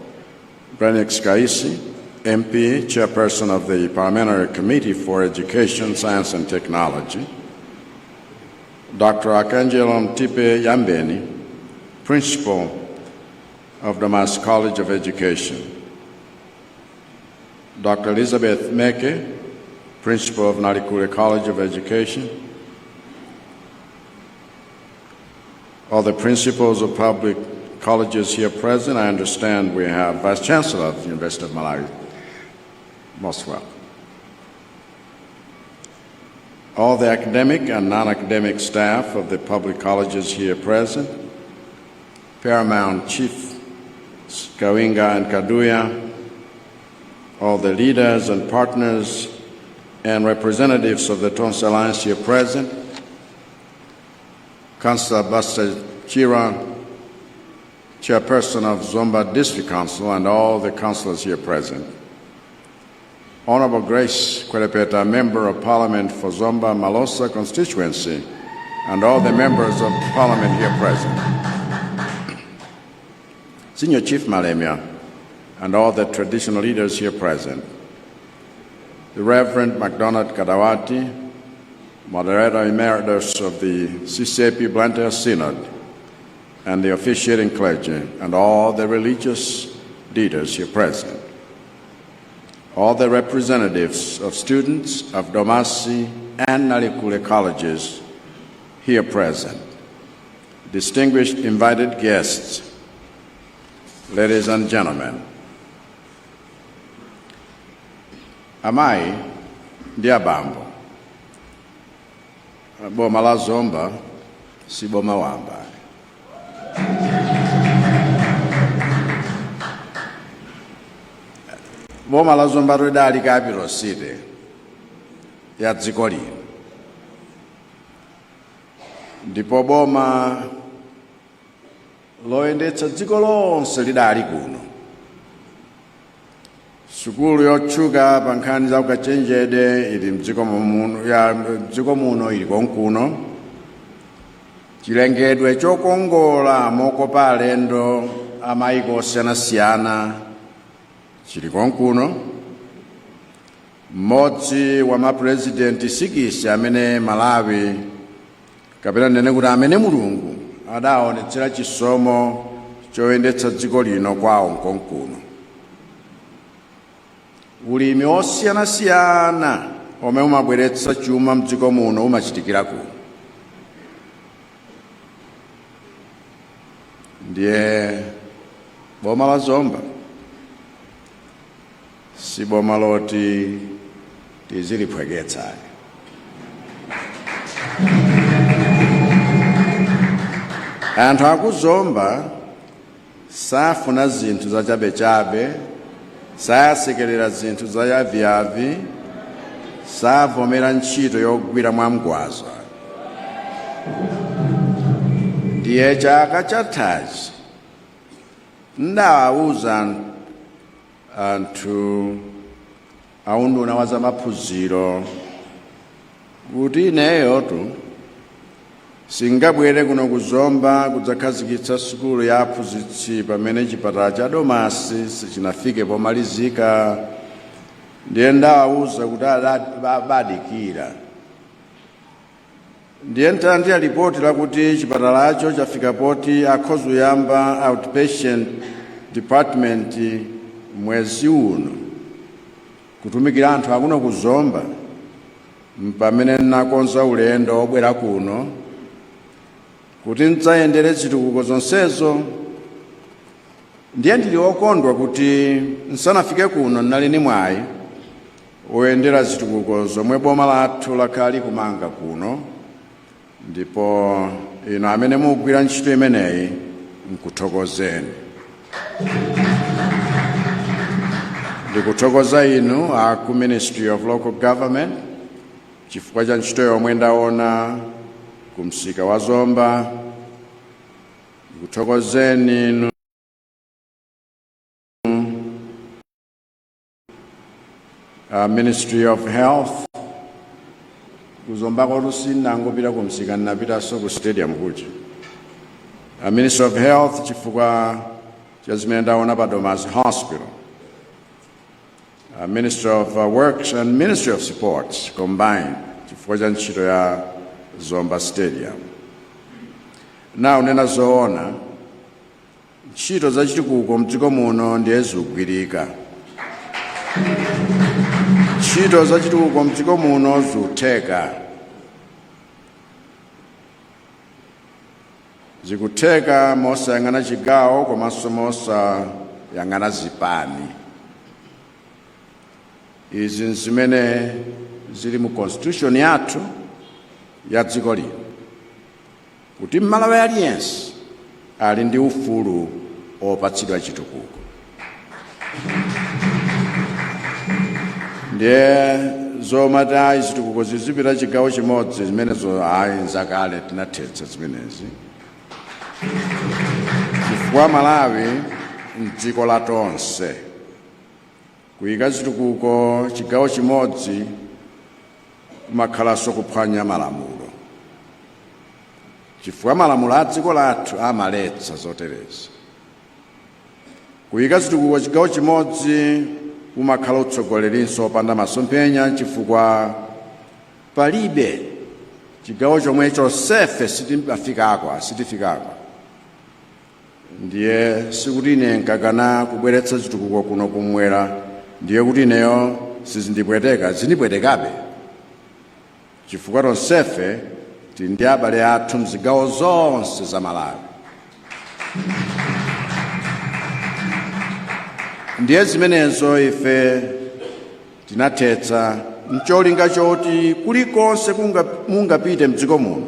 Brenix Kaisi, MP, Chairperson of the Parliamentary Committee for Education, Science and Technology, Dr. Archangelo Mtipe Yambeni, Principal of Domasi College of Education, Dr. Elizabeth Meke, Principal of Nalikule College of Education, all the principals of public colleges here present. I understand we have Vice Chancellor of the University of Malawi. Most welcome. All the academic and non-academic staff of the public colleges here present, Paramount Chief Kawinga and Kaduya, all the leaders and partners and representatives of the Tonse Alliance here present, Councillor Buster Chira, Chairperson of Zomba District Council, and all the councillors here present. Honorable Grace Kwelepeta, Member of Parliament for Zomba Malosa constituency, and all the members of Parliament here present. Senior Chief Malemia, and all the traditional leaders here present. The Reverend MacDonald Kadawati, Moderator Emeritus of the CCAP Blantyre Synod, and the officiating clergy, and all the religious leaders here present. All the representatives of students of Domasi and Nalikule colleges here present, distinguished invited guests, ladies and gentlemen. Amai ndi abambo, boma la Zomba si boma wamba. Boma la Zomba lidali capital city ya dziko lino, ndipo boma loyendetsa dziko lonse lidali kuno. Sukulu yotchuka pa nkhani za ukachenjede ili mdziko muno, ya mdziko muno ili konkuno. Chilengedwe chokongola mokopa alendo a mayiko osiyanasiyana chili konkuno. Mmodzi wa mapurezidenti 6 amene Malawi, kapena ndinene kuti amene Mulungu adaonetsera chisomo choyendetsa dziko lino kwawo nkonkuno. Ulimi osiyanasiyana omwe umabweretsa chuma mdziko muno umachitikira kuno. Ndiye boma la Zomba si boma loti tiziliphweketsa. Anthu akuzomba safuna zinthu zachabechabe, sasekerera zinthu zayaviyavi, savomera ntchito yogwira mwamgwazo. Ndiye chaka chathachi ndawawuza anthu aunduna wa zamaphunziro kuti ineyotu singabwere kuno kuzomba kudzakhazikitsa sukulu ya aphunzitsi pamene chipatala cha Domasi sichinafike pomalizika. Ndiye ndawawuza kuti abadikira. Ndiye ntalandira ripoti lakuti chipatalacho chafika poti akhoza kuyamba outpatient department mwezi uno kutumikira anthu akuno kuzomba. Mpamene nakonza ulendo wobwera kuno kuti ndidzayendere zitukuko zonsezo. Ndiye ndili wokondwa kuti nsanafike kuno ndinali ni mwayi woyendera zitukuko zomwe boma lathu lakhala likumanga kuno, ndipo inu amene mukugwira ntchito imeneyi, nkuthokozeni. Ndikuthokoza inu a ku Ministry of Local Government chifukwa cha ntchito yomwe ndaona ku msika wa Zomba. Ndikuthokozeni inu Ministry of Health. Kuzombako sindinangopita ku msika, ndinapitanso ku stadium kuja. Ministry of Health chifukwa cha zimene ndaona pa Domasi Hospital. Ministry of Works and Ministry of Sports combined chifukwa cha ntchito ya Zomba Stadium. Na unena zoona, ntchito zachitukuko mdziko muno ndiye zikugwirika. Ntchito zachitukuko mdziko muno zikutheka, zikutheka mosayang'ana chigawo komanso mosayang'ana zipani. Izi nzimene zili mu constitution yathu ya dziko lino, kuti Mmalawi aliyense ali ndi ufulu opatsidwa chitukuko. Ndiye zomati ayi, zitukuko zizipita chigawo chimodzi, zimenezo ayi, nzakale, tinathetsa zimenezi, chifukwa Malawi mdziko la tonse. Kuyika zitukuko chigawo chimodzi kumakhalanso kuphwanya malamulo, chifukwa malamulo a dziko lathu amaletsa zoterezi. Kuyika zitukuko chigawo chimodzi kumakhala utsogolerinso opanda masomphenya, chifukwa palibe chigawo chomwe chonsefe sitimafikako, sitifikako. Ndiye sikuti ine nkakana kubweretsa chitukuko kuno kumwera ndiye kuti ineyo sizindipweteka. Zindipwetekabe, chifukwa tonsefe tili ndi abale athu mzigawo zonse za Malawi. Ndiye zimenezo ife tinathetsa mcholinga choti kulikonse mungapite mdziko muno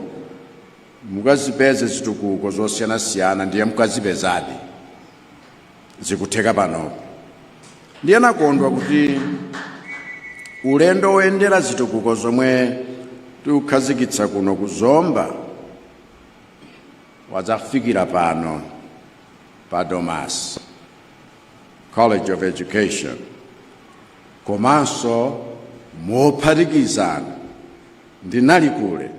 mukazipeze zitukuko zosiyanasiyana. Ndiye mukazipezadi, zikutheka panopo. Ndiye nakondwa kuti ulendo woyendera zitukuko zomwe tikukhazikitsa kuno kuzomba wadzafikira pano pa Domasi College of Education, komanso mophatikizana ndi Nalikule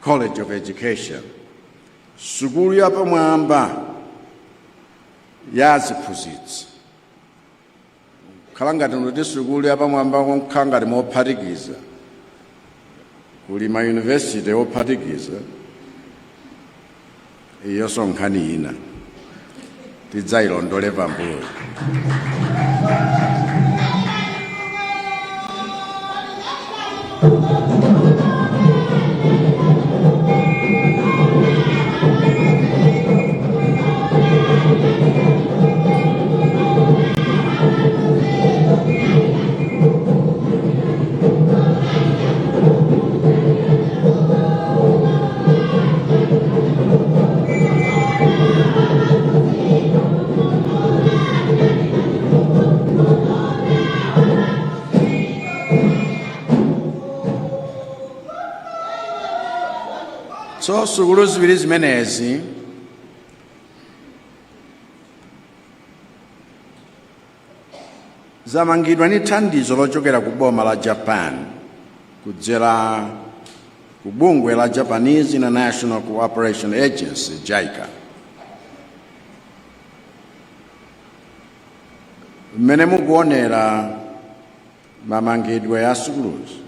College of Education, sukulu yapamwamba ya ziphunzitsi. Khala ngati ndoti sukulu yapamwamba, kukhala ngati mophatikiza kuli ma university ophatikiza, iyonso nkhani ina tidzayilondole pambuyo. So sukulu ziwiri zimenezi zamangidwa ndi thandizo lochokera ku boma la Japan kudzera ku bungwe la Japanese International Cooperation Agency, JICA. Mmene mukuonera mamangidwe ya sukuluzi,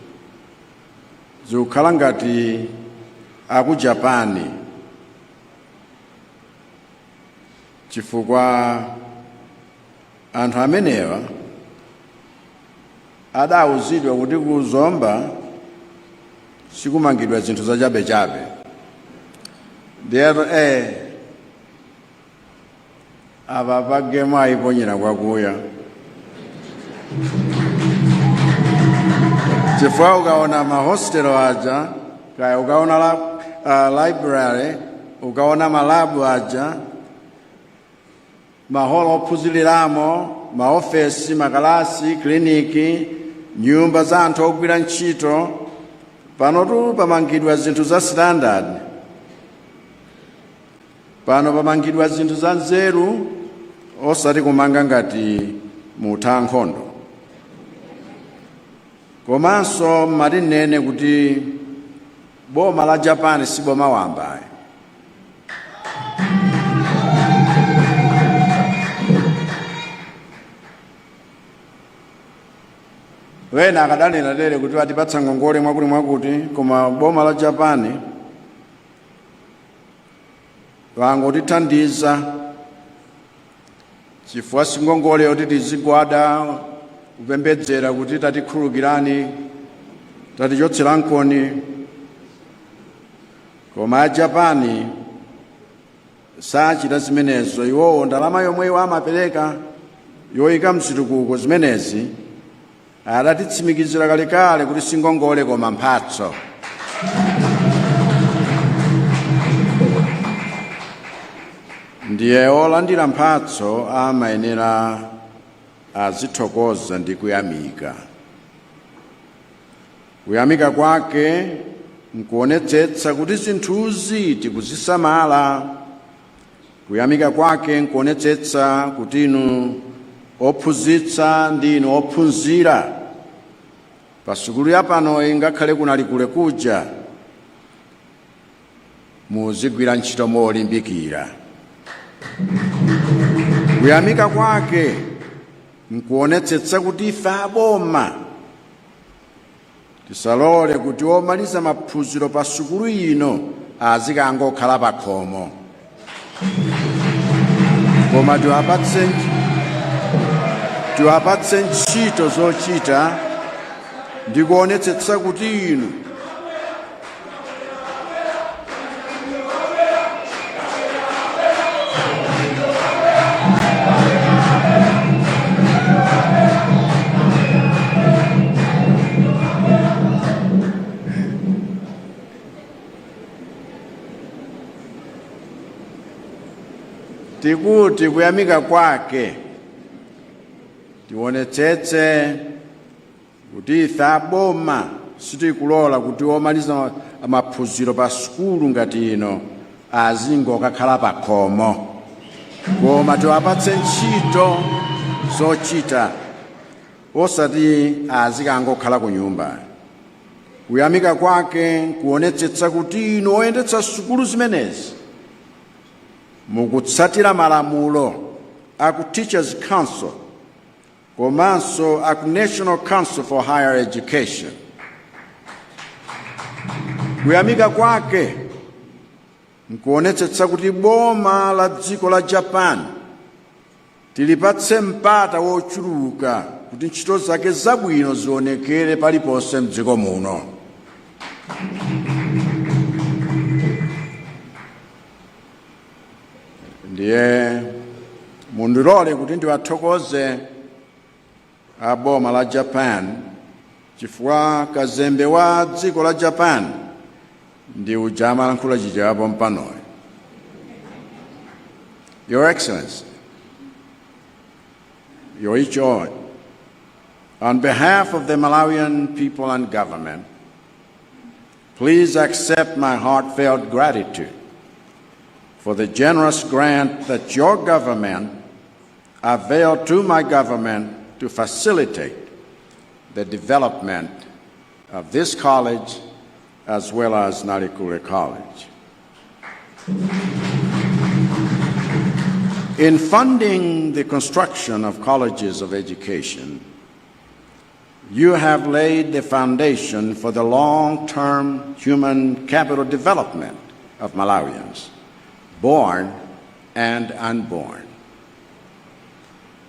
zikukhala ngati aku Japani, chifukwa anthu amenewa adawuzidwa kuti kuzomba Sikumangidwa zinthu zachabechabe. Ndiyeto apa pagemu ayiponyera kwakuya, chifukwa ukaona mahostelo aja, kaya ukaona library, ukaona ma lab aja, maholo ophunziriramo, maofesi, makalasi, kliniki, nyumba za anthu ogwira ntchito, panotu pamangidwa zinthu za standard. Pano pamangidwa zinthu za nzeru, osati kumanga ngati mutha nkhondo. Komanso matinene kuti boma la Japan si boma wamba. Wena akadanena tere kuti atipatsa ngongole mwakuti mwakuti, koma boma la Japan vangotithandiza chifukwa si ngongole yoti tizigwada kupembedzera kuti tatikhululukirani, tatichotsera nkoni. Koma a Japani sachita zimenezo. Iwowo ndalama yomwe iwo amapereka yoyika mzitukuko zimenezi, adatitsimikizira kalekale kuti singongole koma mphatso. Ndiye olandira mphatso amayenera azithokoza ndi kuyamika. Kuyamika kwake nkuonetsetsa kuti zinthuzi tikuzisamala. Kuyamika kwake nkuonetsetsa kuti inu ophunzitsa ndi inu ophunzira pa sukulu ya pano, ingakhale kunali kule kuja, muzigwira ntchito molimbikira. Kuyamika kwake nkuonetsetsa kuti ife aboma tisalole kuti omaliza maphunziro pa sukulu ino azikangokhala pa khomo, koma tiwapatse ntchito zochita ndi kuonetsetsa kuti inu tikuti kuyamika kwake tionetsetse kuti ife aboma sitikulola kuti omaliza maphunziro pa sukulu ngati ino azingokakhala pa khomo, koma tiwapatse ntchito zochita, osati azikangokhala ku nyumba. Kuyamika kwake kuonetsetsa kuti inu oyendetsa sukulu zimenezi mukutsatira malamulo aku Teachers Council komanso aku National Council for Higher Education. Kuyamika kwake nkuonetsetsa kuti boma la dziko la Japan tilipatse mpata wochuluka kuti ntchito zake zabwino zionekere paliponse mdziko muno. Ndiye mundilole kuti ndiwathokoze a boma la Japan, chifukwa kazembe wa dziko la Japan ndi uja amalankhula Chichewa pompanoyo. Your Excellency Yoicho, on behalf of the Malawian people and government, please accept my heartfelt gratitude for the generous grant that your government availed to my government to facilitate the development of this college as well as Nalikule College. In funding the construction of colleges of education, you have laid the foundation for the long-term human capital development of Malawians, born and unborn.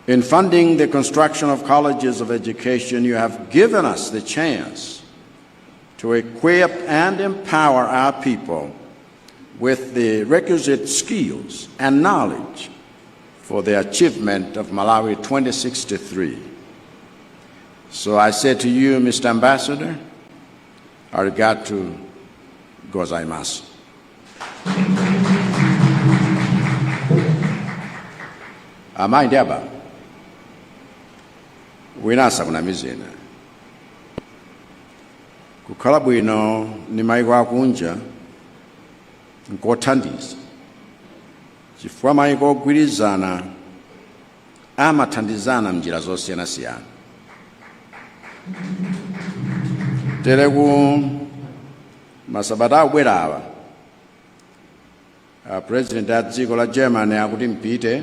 In funding the construction of colleges of education, you have given us the chance to equip and empower our people with the requisite skills and knowledge for the achievement of Malawi 2063. So I say to you, Mr. Ambassador, arigato gozaimasu. Amayi ndi abambo, wina asakunamizeni. Kukhala bwino ni maiko akunja nkothandiza chifukwa maiko ogwirizana amathandizana mnjira zosiyanasiyana. Tere ku masabata akubwera awa, a president a dziko la Germany akuti mpite,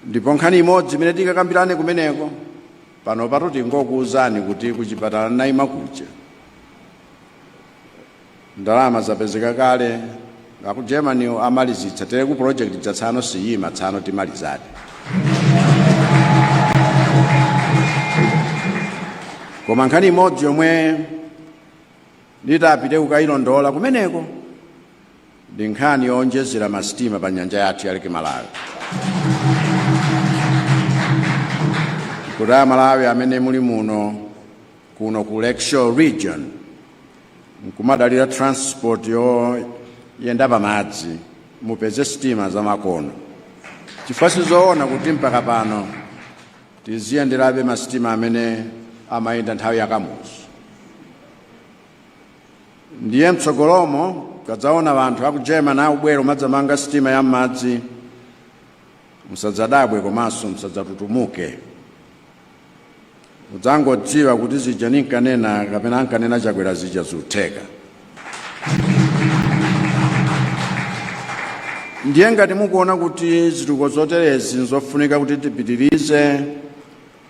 ndipo nkhani imodzi imene tikakambirane kumeneko, pano patu tingokuwuzani kuti kuchipatala naima kuja ndalama zapezeka kale, aku Germany amalizitsa. Tere ku project dzatsano siyima, tsano timalizadi. Koma nkhani imodzi yomwe nditapite kukayilondola kumeneko ndi nkhani yowonjezera masitima pa nyanja yathu ya Lake Malawi, kuti Amalawi amene muli muno kuno ku Lakeshore region nkumadalira transport yoyenda pamadzi, mupeze sitima zamakono, chifukwa sizoona kuti mpaka pano tiziyenderabe masitima amene amayenda nthawi yakamuzu. Ndiye mtsogolomo kadzaona anthu aku Germany akubwera umadzamanga sitima ya m'madzi, musadzadabwe komanso musadzatutumuke, mudzangodziwa kuti zija ninkanena kapena ankanena Chakwera zija zikutheka. Ndiye ngati mukuona kuti zitukuko zoterezi nzofunika kuti tipitirize,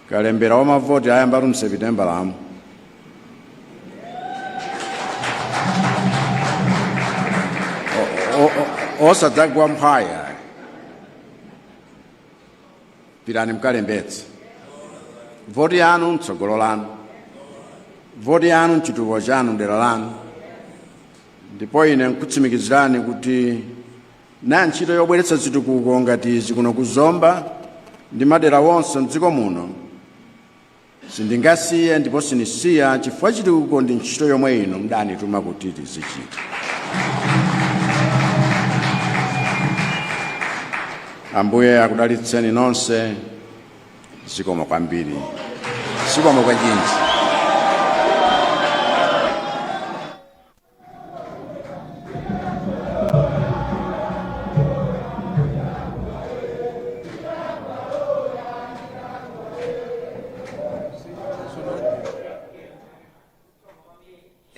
kalembera wa mavoti ayambatu msepitembalamu. Osadzagwa mphwaya, pitani mkalembetse. Voti yanu mtsogolo lanu, voti yanu mchitukuko chanu dera lanu. Ndipo ine nkutsimikizirani kuti na ntchito yobweretsa zitukuko ngati izi kuno kuzomba ndi madera wonse mdziko muno sindingasiye ndipo sinisiya, chifukwa chitukuko ndi ntchito yomwe inu mdanituma kuti tizichita. Ambuye akudalitseni nonse. Zikomo kwambiri, zikomo kwachinji.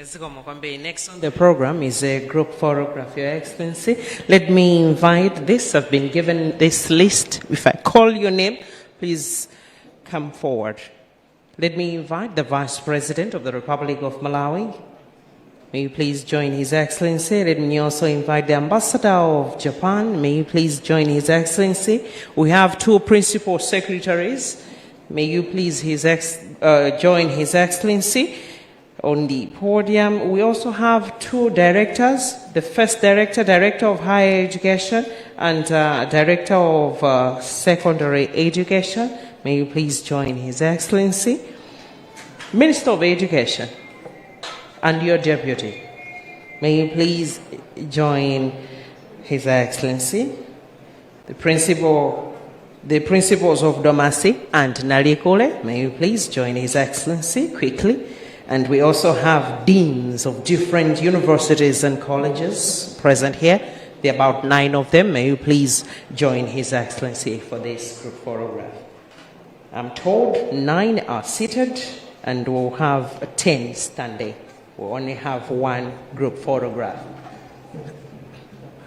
Zikomo kwambiri. Next on the program is a group photograph, Your Excellency. Let me invite this. I've been given this list. If I call your name, please come forward. Let me invite the Vice President of the Republic of Malawi. May you please join His Excellency. Let me also invite the Ambassador of Japan. May you please join His Excellency. We have two principal secretaries. May you please join His Excellency on the podium. We also have two directors. The first director, Director of Higher Education and Director of Secondary Education. May you please join His Excellency. Minister of Education and your deputy. May you please join His Excellency. The principals of Domasi and Nalikule, may you please join His Excellency quickly. And we also have deans of different universities and colleges present here. There are about 9 of them. May you please join His Excellency for this group photograph. I'm told 9 are seated and we'll have 10 standing. We only have one group photograph.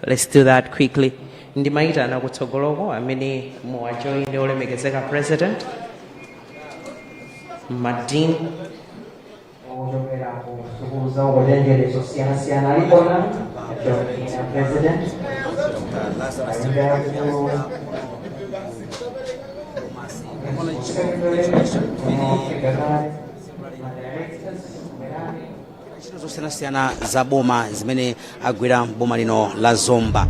Let's do that quickly. Ndimayitana kutsogoloko amene muwajoine olemekezeka president, ma dean ochokera ku sukulu za ukachenjede zosiyanasiyana alikona join president ayenda ku secretary. Ntchito zosiyanasiyana za boma zimene agwira boma lino la Zomba.